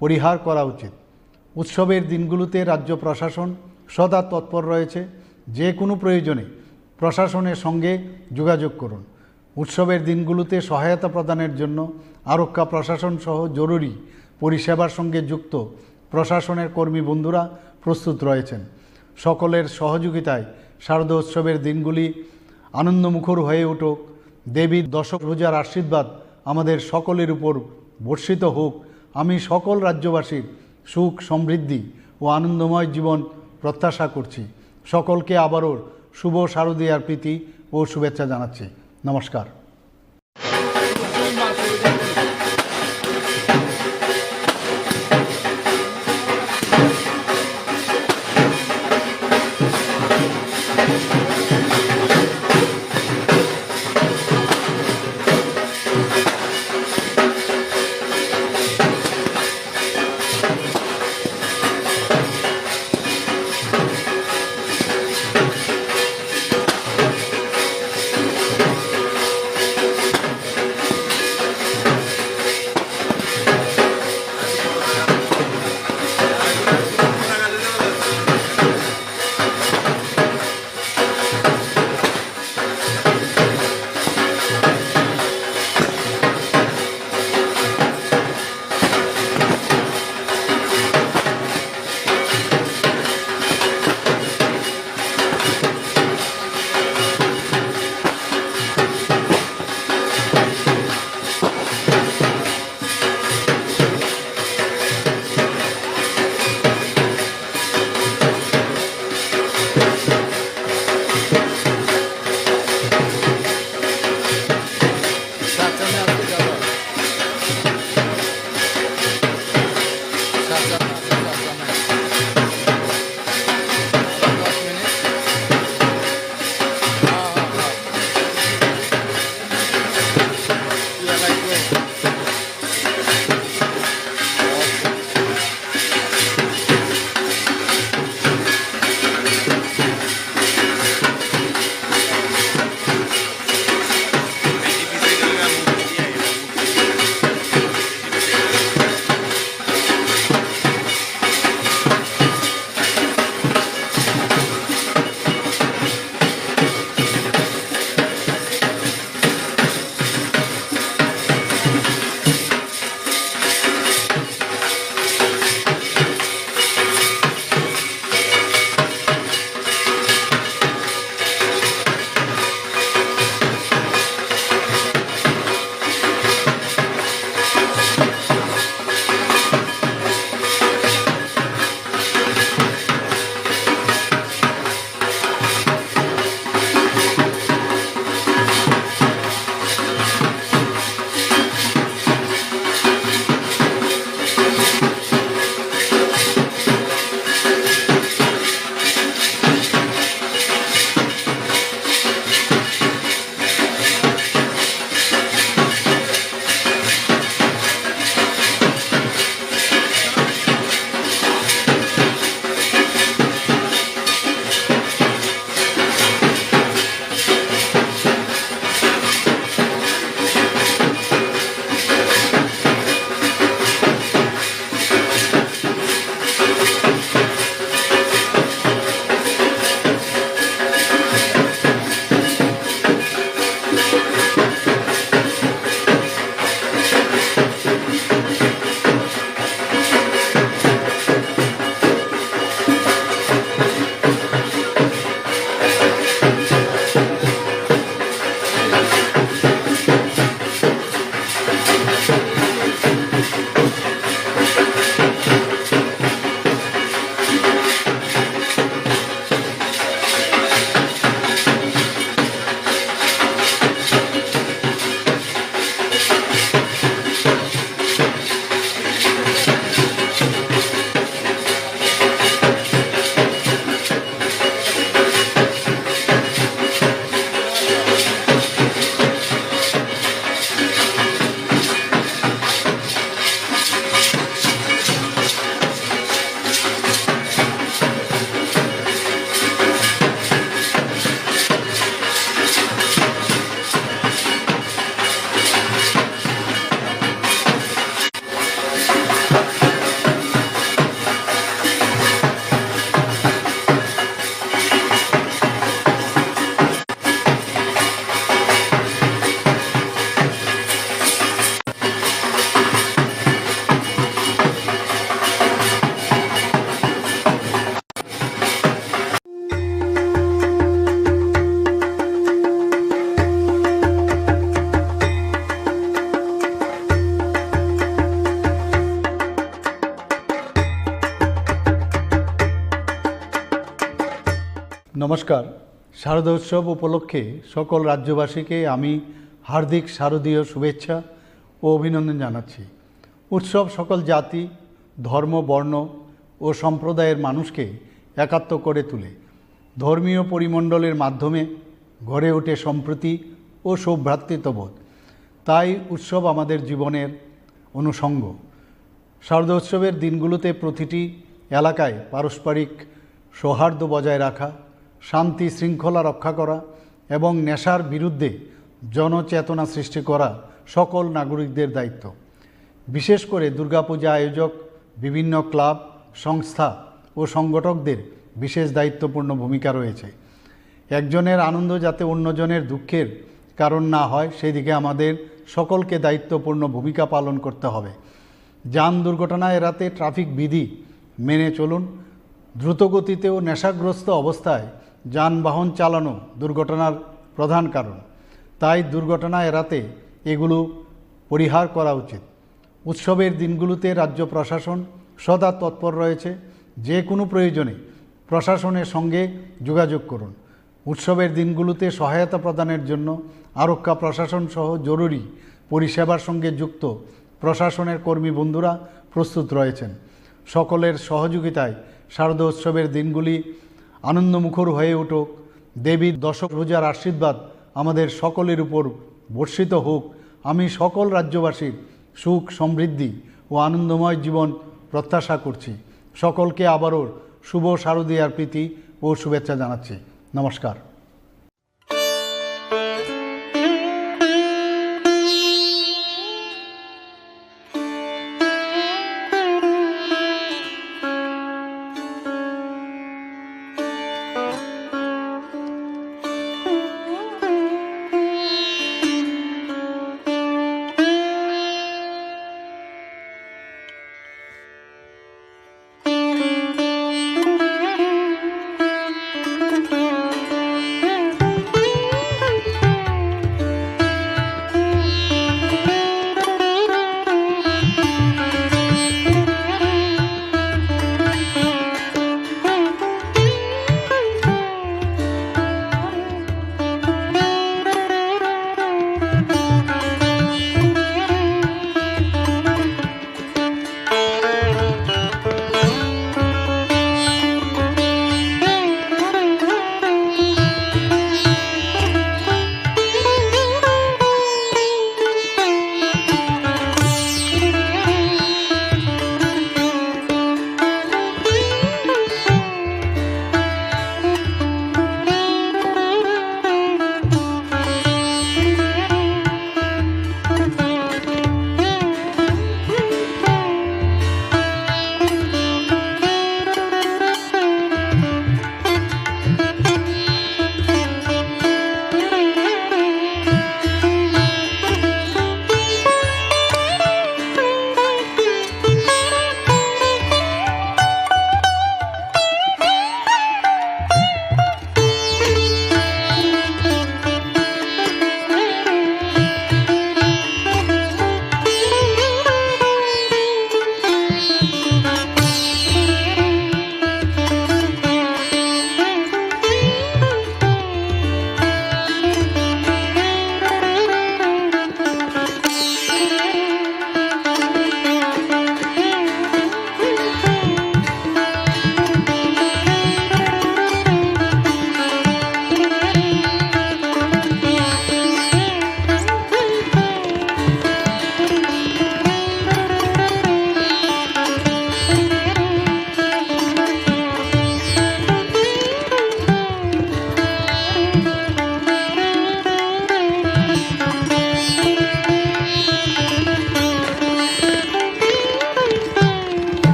পরিহার করা উচিত। উৎসবের দিনগুলোতে রাজ্য প্রশাসন সদা তৎপর রয়েছে। যে কোনো প্রয়োজনে প্রশাসনের সঙ্গে যোগাযোগ করুন। উৎসবের দিনগুলোতে সহায়তা প্রদানের জন্য আরক্ষা প্রশাসন সহ জরুরি পরিষেবার সঙ্গে যুক্ত প্রশাসনের কর্মী বন্ধুরা প্রস্তুত রয়েছেন। সকলের সহযোগিতায় শারদোৎসবের দিনগুলি আনন্দমুখর হয়ে উঠুক। দেবীর দশভুজার আশীর্বাদ আমাদের সকলের উপর বর্ষিত হোক। আমি সকল রাজ্যবাসীর সুখ, সমৃদ্ধি ও আনন্দময় জীবন প্রত্যাশা করছি। সকলকে আবারও শুভ শারদীয়ার প্রীতি ও শুভেচ্ছা জানাচ্ছি। নমস্কার। নমস্কার। শারদোৎসব উপলক্ষে সকল রাজ্যবাসীকে আমি হার্দিক শারদীয় শুভেচ্ছা ও অভিনন্দন জানাচ্ছি। উৎসব সকল জাতি, ধর্ম, বর্ণ ও সম্প্রদায়ের মানুষকে একাত্ম করে তোলে। ধর্মীয় পরিমণ্ডলের মাধ্যমে গড়ে ওঠে সম্প্রীতি ও সৌভ্রাতৃত্ববোধ। তাই উৎসব আমাদের জীবনের অনুষঙ্গ। শারদোৎসবের দিনগুলোতে প্রতিটি এলাকায় পারস্পরিক সৌহার্দ্য বজায় রাখা, শান্তি শৃঙ্খলা রক্ষা করা এবং নেশার বিরুদ্ধে জনচেতনা সৃষ্টি করা সকল নাগরিকদের দায়িত্ব। বিশেষ করে দুর্গাপূজা আয়োজক, বিভিন্ন ক্লাব, সংস্থা ও সংগঠকদের বিশেষ দায়িত্বপূর্ণ ভূমিকা রয়েছে। একজনের আনন্দ যাতে অন্যজনের দুঃখের কারণ না হয়, সেই দিকে আমাদের সকলকে দায়িত্বপূর্ণ ভূমিকা পালন করতে হবে। যান দুর্ঘটনা এড়াতে ট্রাফিক বিধি মেনে চলুন। দ্রুতগতিতে ও নেশাগ্রস্ত অবস্থায় যানবাহন চালানো দুর্ঘটনার প্রধান কারণ। তাই দুর্ঘটনা এড়াতে এগুলো পরিহার করা উচিত। উৎসবের দিনগুলোতে রাজ্য প্রশাসন সদা তৎপর রয়েছে। যে কোনো প্রয়োজনে প্রশাসনের সঙ্গে যোগাযোগ করুন। উৎসবের দিনগুলোতে সহায়তা প্রদানের জন্য আরক্ষা প্রশাসন সহ জরুরি পরিষেবার সঙ্গে যুক্ত প্রশাসনের কর্মী বন্ধুরা প্রস্তুত রয়েছেন। সকলের সহযোগিতায় শারদোৎসবের দিনগুলি আনন্দমুখর হয়ে উঠুক। দেবীর দশভুজার আশীর্বাদ আমাদের সকলের উপর বর্ষিত হোক। আমি সকল রাজ্যবাসীর সুখ, সমৃদ্ধি ও আনন্দময় জীবন প্রত্যাশা করছি। সকলকে আবারও শুভ শারদীয়ার প্রীতি ও শুভেচ্ছা জানাচ্ছি। নমস্কার।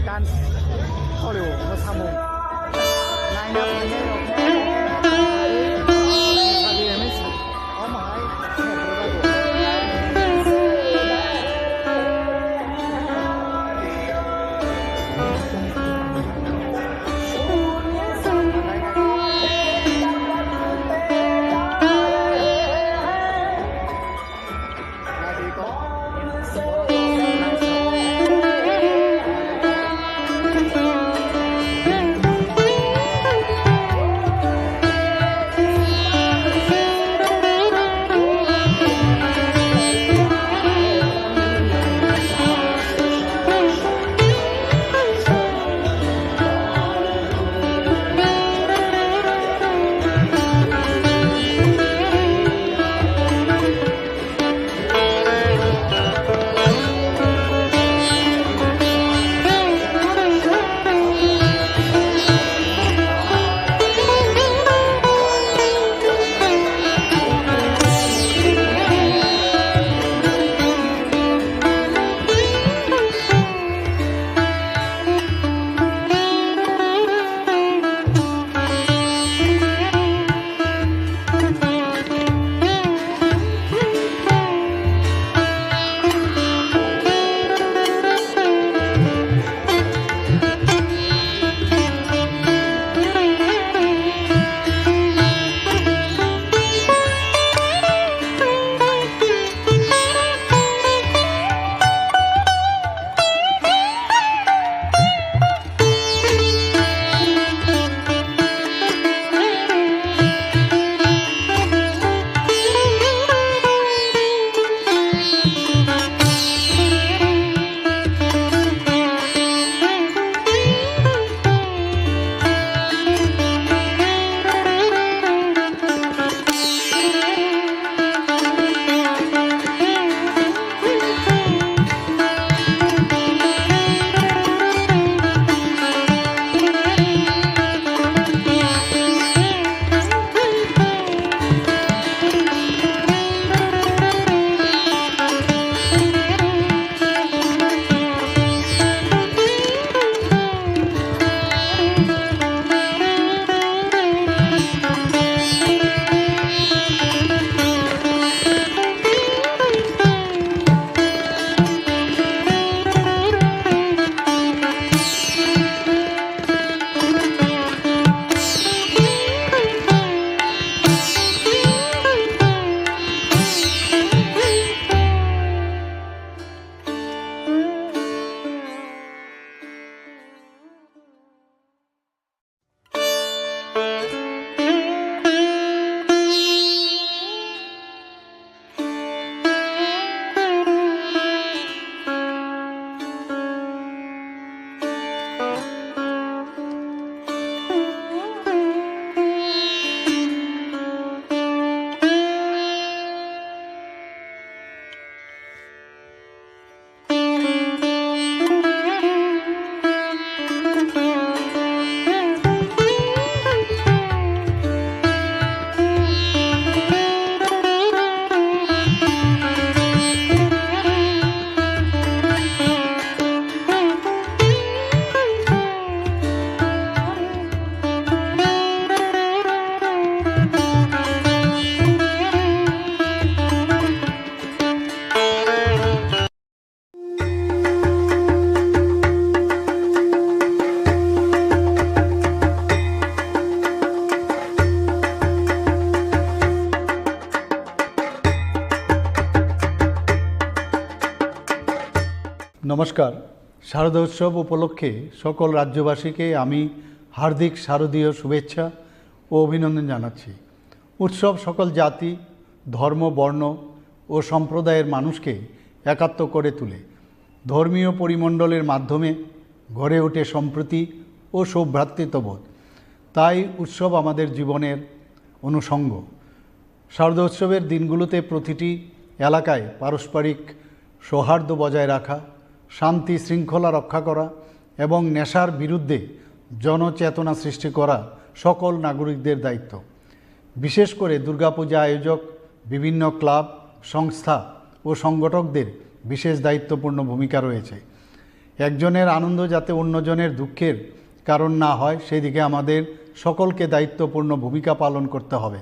Kan khoreo no samung. Naina phainai rok. Omo hai. নমস্কার। শারদোৎসব উপলক্ষে সকল রাজ্যবাসীকে আমি হার্দিক শারদীয় শুভেচ্ছা ও অভিনন্দন জানাচ্ছি। উৎসব সকল জাতি, ধর্ম, বর্ণ ও সম্প্রদায়ের মানুষকে একাত্ম করে তোলে। ধর্মীয় পরিমণ্ডলের মাধ্যমে গড়ে ওঠে সম্প্রীতি ও সৌভ্রাতৃত্ববোধ। তাই উৎসব আমাদের জীবনের অনুষঙ্গ। শারদোৎসবের দিনগুলোতে প্রতিটি এলাকায় পারস্পরিক সৌহার্দ্য বজায় রাখা, শান্তি শৃঙ্খলা রক্ষা করা এবং নেশার বিরুদ্ধে জনচেতনা সৃষ্টি করা সকল নাগরিকদের দায়িত্ব। বিশেষ করে দুর্গাপূজা আয়োজক, বিভিন্ন ক্লাব, সংস্থা ও সংগঠকদের বিশেষ দায়িত্বপূর্ণ ভূমিকা রয়েছে। একজনের আনন্দ যাতে অন্যজনের দুঃখের কারণ না হয়, সেই দিকে আমাদের সকলকে দায়িত্বপূর্ণ ভূমিকা পালন করতে হবে।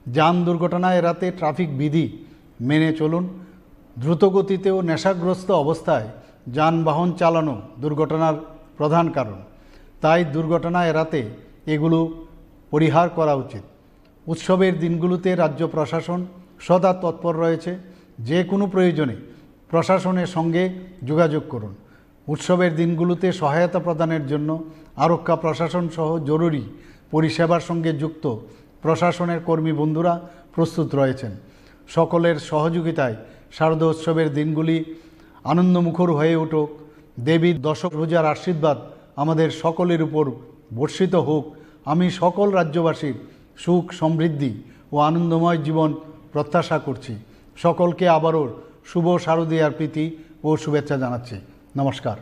যান দুর্ঘটনা এড়াতে ট্রাফিক বিধি মেনে চলুন। দ্রুতগতিতে ও নেশাগ্রস্ত অবস্থায় যানবাহন চালানো দুর্ঘটনার প্রধান কারণ, তাই দুর্ঘটনা এড়াতে এগুলো পরিহার করা উচিত। উৎসবের দিনগুলোতে রাজ্য প্রশাসন সদা তৎপর রয়েছে। যে কোনো প্রয়োজনে প্রশাসনের সঙ্গে যোগাযোগ করুন। উৎসবের দিনগুলোতে সহায়তা প্রদানের জন্য আরক্ষা প্রশাসন সহ জরুরি পরিষেবার সঙ্গে যুক্ত প্রশাসনের কর্মী বন্ধুরা প্রস্তুত রয়েছেন। সকলের সহযোগিতায় শারদোৎসবের দিনগুলি আনন্দমুখর হয়ে উঠুক। দেবীর দশভুজার আশীর্বাদ আমাদের সকলের উপর বর্ষিত হোক। আমি সকল রাজ্যবাসীর সুখ, সমৃদ্ধি ও আনন্দময় জীবন প্রত্যাশা করছি। সকলকে আবারও শুভ শারদীয়ার প্রীতি ও শুভেচ্ছা জানাচ্ছি। নমস্কার।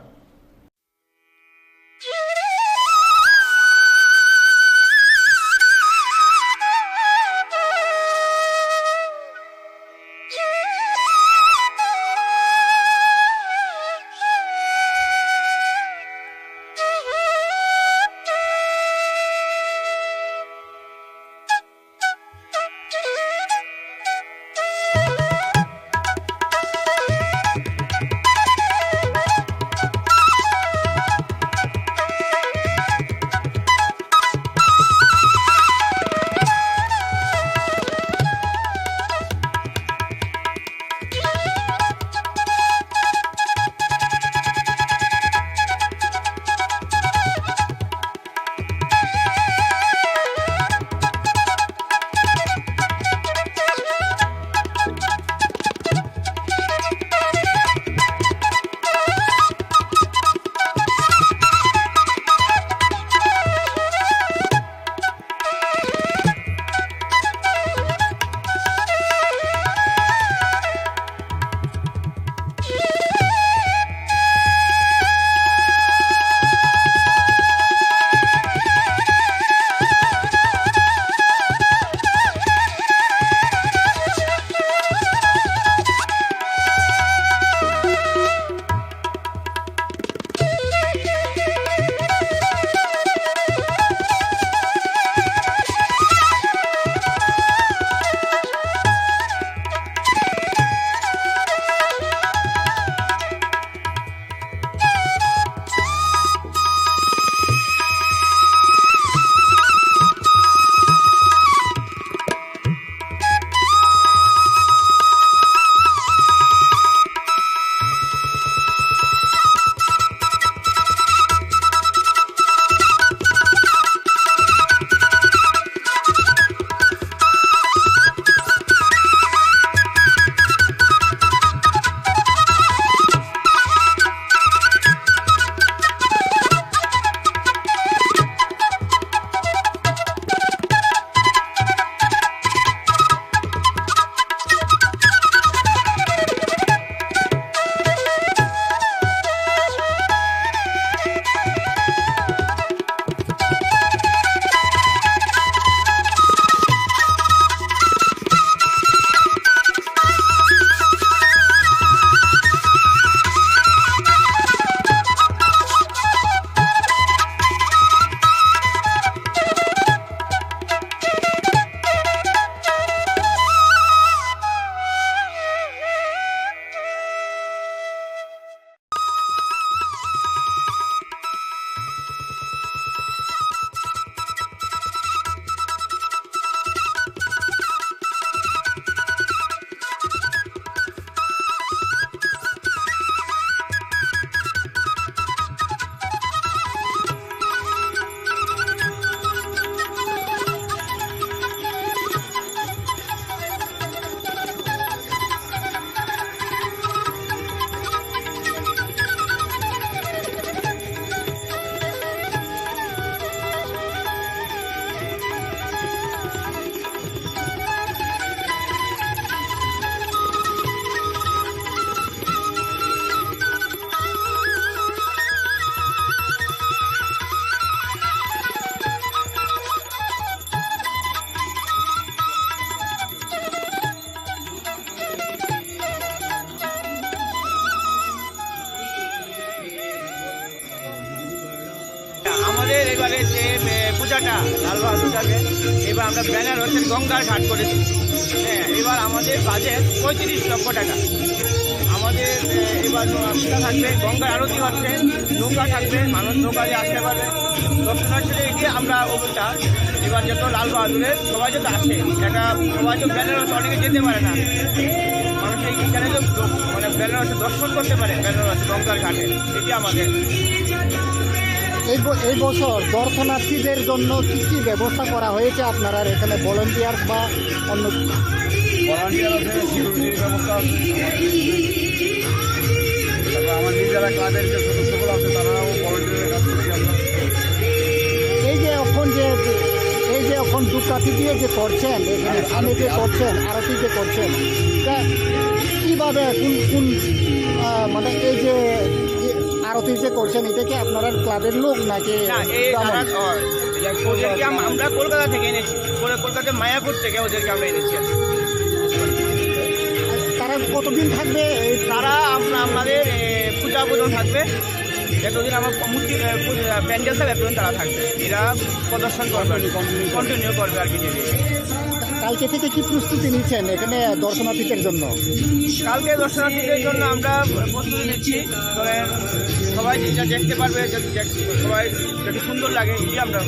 এবারে যে, এ, পূজাটা লাল বাহাদুর শাস্ত্রী, এবার আমরা ব্যানার হচ্ছে গঙ্গার ঘাট করেছি। হ্যাঁ, এবার আমাদের বাজেট পঁয়ত্রিশ লক্ষ টাকা। আমাদের, এ, এবার নৌকা থাকবে, গঙ্গার আরতি হচ্ছে, নৌকা থাকবে, মানুষ নৌকা দিয়ে আসতে পারবে। দর্শনার্থীদের এটি আমরা অভিযান, এবার যত লাল বাহাদুরের সবাই যত আসে, এটা সবাই তো বেনারস অনেকে যেতে পারে না, মানুষ এই এখানে তো মানে বেনারসে দর্শন করতে পারে, বেনারস গঙ্গার ঘাটে, এটি আমাদের। এই ব-, এই বছর দর্শনার্থীদের জন্য কি কি ব্যবস্থা করা হয়েছে আপনারা এখানে, ভলান্টিয়ার বা অন্য? ভলান্টিয়ার আছে, সিকিউরিটির ব্যবস্থা আছে। তারপর আমার নিজেরা ক্লাবের যে সদস্যগুলো আছে, তারাও ভলান্টিয়ারের কাজ করছি আমরা। এই যে এখন যে, এই যে এখন ধূপকাঠি দিয়ে যে করছেন, এখানে আর সামনে যে আরতি, আরতি। করছেন, আরতি যে করছেন, তা কিভাবে, কোন, কোন, আহ, মানে এই যে, এই আরতি যে করছেন, এটা কি আপনারা ক্লাবের লোক নাকি না, এই ব্রাহ্মণ? তারা, ও, ওদেরকে আম-, আমরা কলকাতা থেকে এনেছি, পরে কলকাতা মায়াপুর থেকে ওদেরকে আমরা এনেছি। তারা কতদিন থাকবে এই? তারা আমরা, আমাদের, এ, পূজা পর্যন্ত থাকবে, যতদিন আমার মূর্তি, এ, পূজা, প্যান্ডেল থাকবে, ততদিন তারা থাকবে। এরা প্রদর্শন করবে আর কি, কন্টিনিউ করবে আর কি, ডেলি। কালকে থেকে কি প্রস্তুতি নিচ্ছেন এখানে দর্শনার্থীদের জন্য? কালকে দর্শনার্থীদের জন্য আমরা প্রস্তুতি নিচ্ছি, তবে সবাই যেটা দেখতে পারবে, যাতে দেখ-, সবাই যাতে সুন্দর লাগে, এটাই আমরা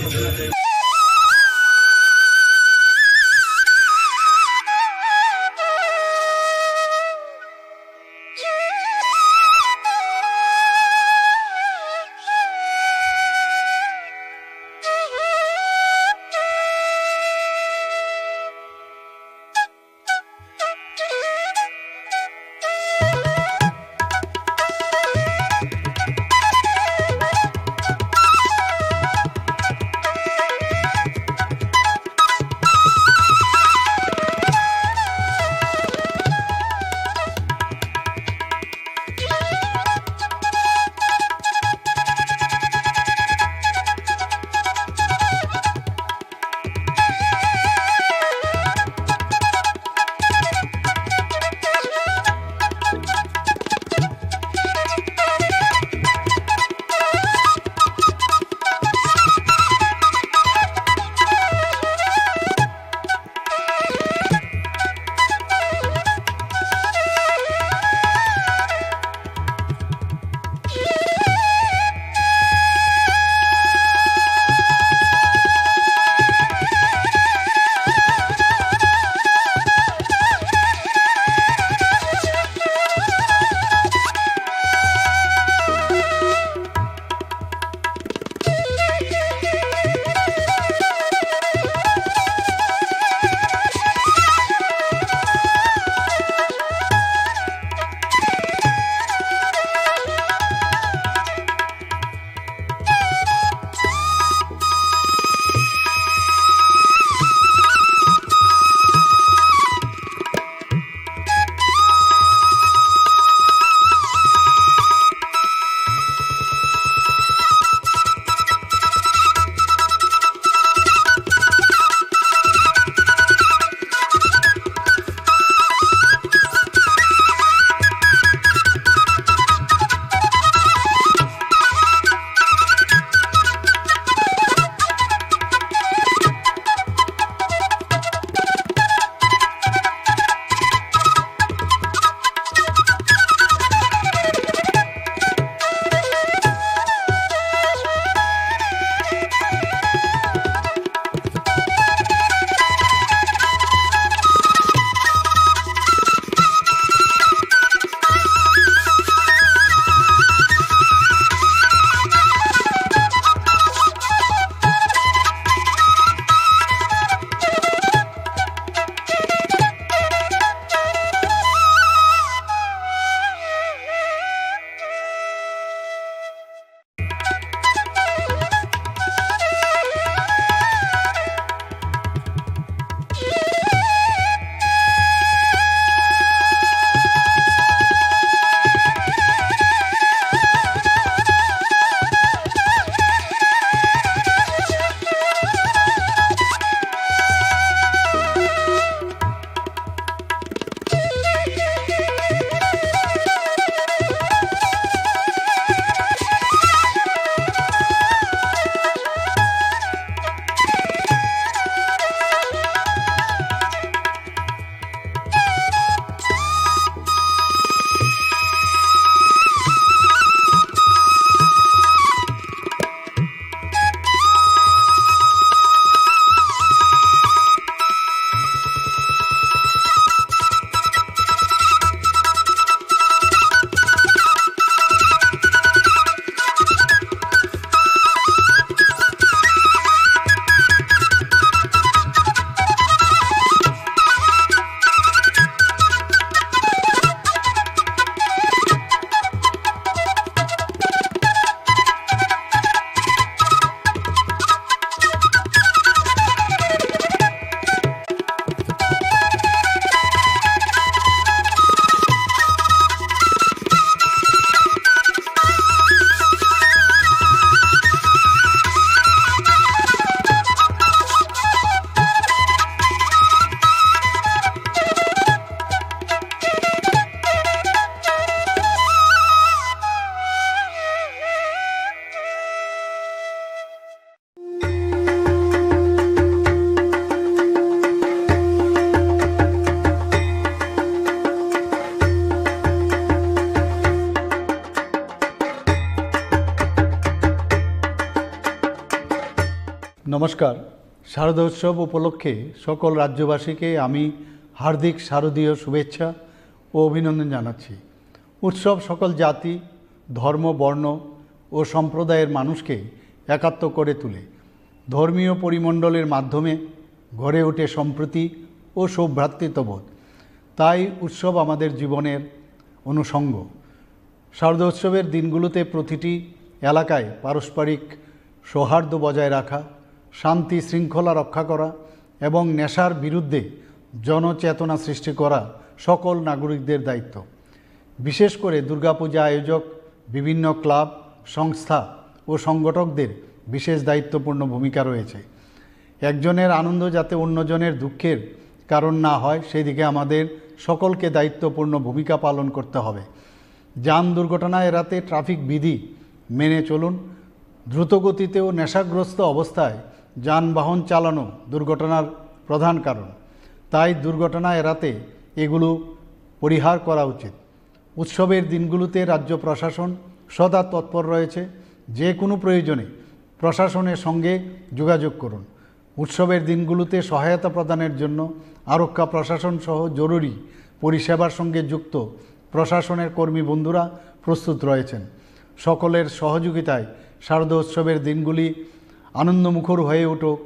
নমস্কার। শারদোৎসব উপলক্ষে সকল রাজ্যবাসীকে আমি হার্দিক শারদীয় শুভেচ্ছা ও অভিনন্দন জানাচ্ছি। উৎসব সকল জাতি, ধর্ম, বর্ণ ও সম্প্রদায়ের মানুষকে একাত্ম করে তোলে। ধর্মীয় পরিমণ্ডলের মাধ্যমে গড়ে ওঠে সম্প্রীতি ও সৌভ্রাতৃত্ববোধ। তাই উৎসব আমাদের জীবনের অনুষঙ্গ। শারদোৎসবের দিনগুলোতে প্রতিটি এলাকায় পারস্পরিক সৌহার্দ্য বজায় রাখা, শান্তি শৃঙ্খলা রক্ষা করা এবং নেশার বিরুদ্ধে জনচেতনা সৃষ্টি করা সকল নাগরিকদের দায়িত্ব। বিশেষ করে দুর্গাপূজা আয়োজক, বিভিন্ন ক্লাব, সংস্থা ও সংগঠকদের বিশেষ দায়িত্বপূর্ণ ভূমিকা রয়েছে। একজনের আনন্দ যাতে অন্যজনের দুঃখের কারণ না হয়, সেই দিকে আমাদের সকলকে দায়িত্বপূর্ণ ভূমিকা পালন করতে হবে। যান দুর্ঘটনা এড়াতে ট্রাফিক বিধি মেনে চলুন। দ্রুতগতিতে ও নেশাগ্রস্ত অবস্থায় যানবাহন চালানো দুর্ঘটনার প্রধান কারণ। তাই দুর্ঘটনা এড়াতে এগুলো পরিহার করা উচিত। উৎসবের দিনগুলোতে রাজ্য প্রশাসন সদা তৎপর রয়েছে। যে কোনো প্রয়োজনে প্রশাসনের সঙ্গে যোগাযোগ করুন। উৎসবের দিনগুলোতে সহায়তা প্রদানের জন্য আরক্ষা প্রশাসন সহ জরুরি পরিষেবার সঙ্গে যুক্ত প্রশাসনের কর্মী বন্ধুরা প্রস্তুত রয়েছেন। সকলের সহযোগিতায় শারদোৎসবের দিনগুলি আনন্দমুখর হয়ে উঠুক।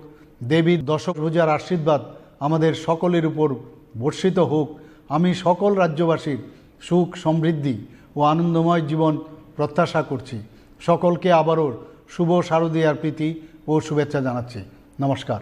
দেবীর দশভুজার আশীর্বাদ আমাদের সকলের উপর বর্ষিত হোক। আমি সকল রাজ্যবাসীর সুখ, সমৃদ্ধি ও আনন্দময় জীবন প্রত্যাশা করছি। সকলকে আবারও শুভ শারদীয়ার প্রীতি ও শুভেচ্ছা জানাচ্ছি। নমস্কার।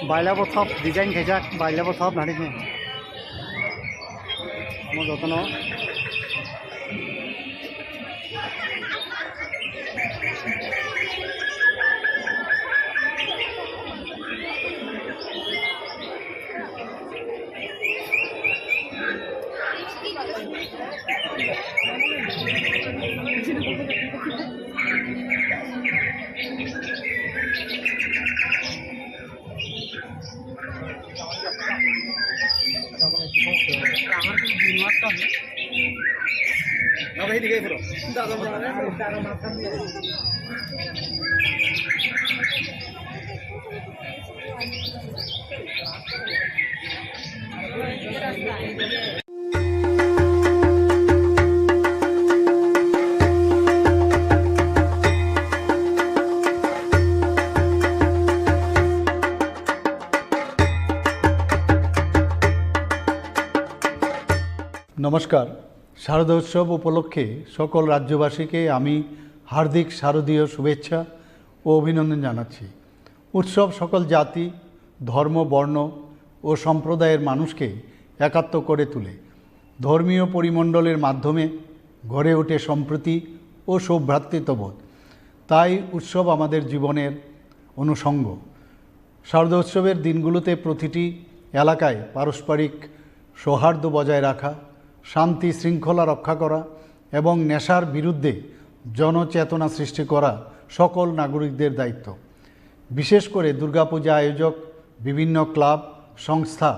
Bailabo thop design khaijak, bailabo thop narik ni. Mo jotono. নমস্কার। শারদোৎসব উপলক্ষে সকল রাজ্যবাসীকে আমি হার্দিক শারদীয় শুভেচ্ছা ও অভিনন্দন জানাচ্ছি। উৎসব সকল জাতি, ধর্ম, বর্ণ ও সম্প্রদায়ের মানুষকে একাত্ম করে তোলে। ধর্মীয় পরিমণ্ডলের মাধ্যমে গড়ে ওঠে সম্প্রীতি ও সৌভ্রাতৃত্ববোধ। তাই উৎসব আমাদের জীবনের অনুষঙ্গ। শারদোৎসবের দিনগুলোতে প্রতিটি এলাকায় পারস্পরিক সৌহার্দ্য বজায় রাখা, শান্তি শৃঙ্খলা রক্ষা করা এবং নেশার বিরুদ্ধে জনচেতনা সৃষ্টি করা সকল নাগরিকদের দায়িত্ব। বিশেষ করে দুর্গাপূজা আয়োজক, বিভিন্ন ক্লাব, সংস্থা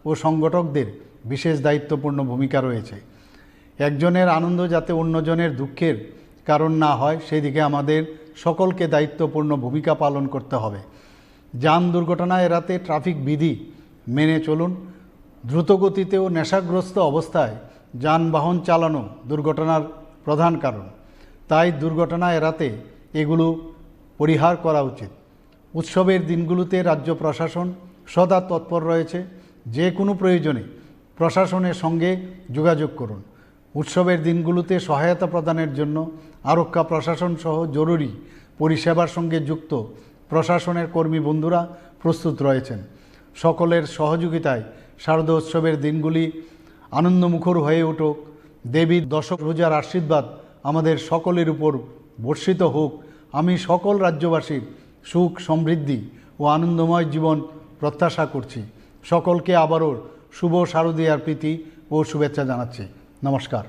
ও সংগঠকদের বিশেষ দায়িত্বপূর্ণ ভূমিকা রয়েছে। একজনের আনন্দ যাতে অন্যজনের দুঃখের কারণ না হয়, সেদিকে আমাদের সকলকে দায়িত্বপূর্ণ ভূমিকা পালন করতে হবে। যান দুর্ঘটনা এড়াতে ট্রাফিক বিধি মেনে চলুন। দ্রুতগতিতে ও নেশাগ্রস্ত অবস্থায় যানবাহন চালানো দুর্ঘটনার প্রধান কারণ। তাই দুর্ঘটনা এড়াতে এগুলো পরিহার করা উচিত। উৎসবের দিনগুলোতে রাজ্য প্রশাসন সদা তৎপর রয়েছে। যে কোনো প্রয়োজনে প্রশাসনের সঙ্গে যোগাযোগ করুন। উৎসবের দিনগুলোতে সহায়তা প্রদানের জন্য আরক্ষা প্রশাসন সহ জরুরি পরিষেবার সঙ্গে যুক্ত প্রশাসনের কর্মী বন্ধুরা প্রস্তুত রয়েছেন। সকলের সহযোগিতায় শারদোৎসবের দিনগুলি আনন্দমুখর হয়ে উঠুক। দেবীর দশভুজার আশীর্বাদ আমাদের সকলের উপর বর্ষিত হোক। আমি সকল রাজ্যবাসীর সুখ, সমৃদ্ধি ও আনন্দময় জীবন প্রত্যাশা করছি। সকলকে আবারও শুভ শারদীয়ার প্রীতি ও শুভেচ্ছা জানাচ্ছি। নমস্কার।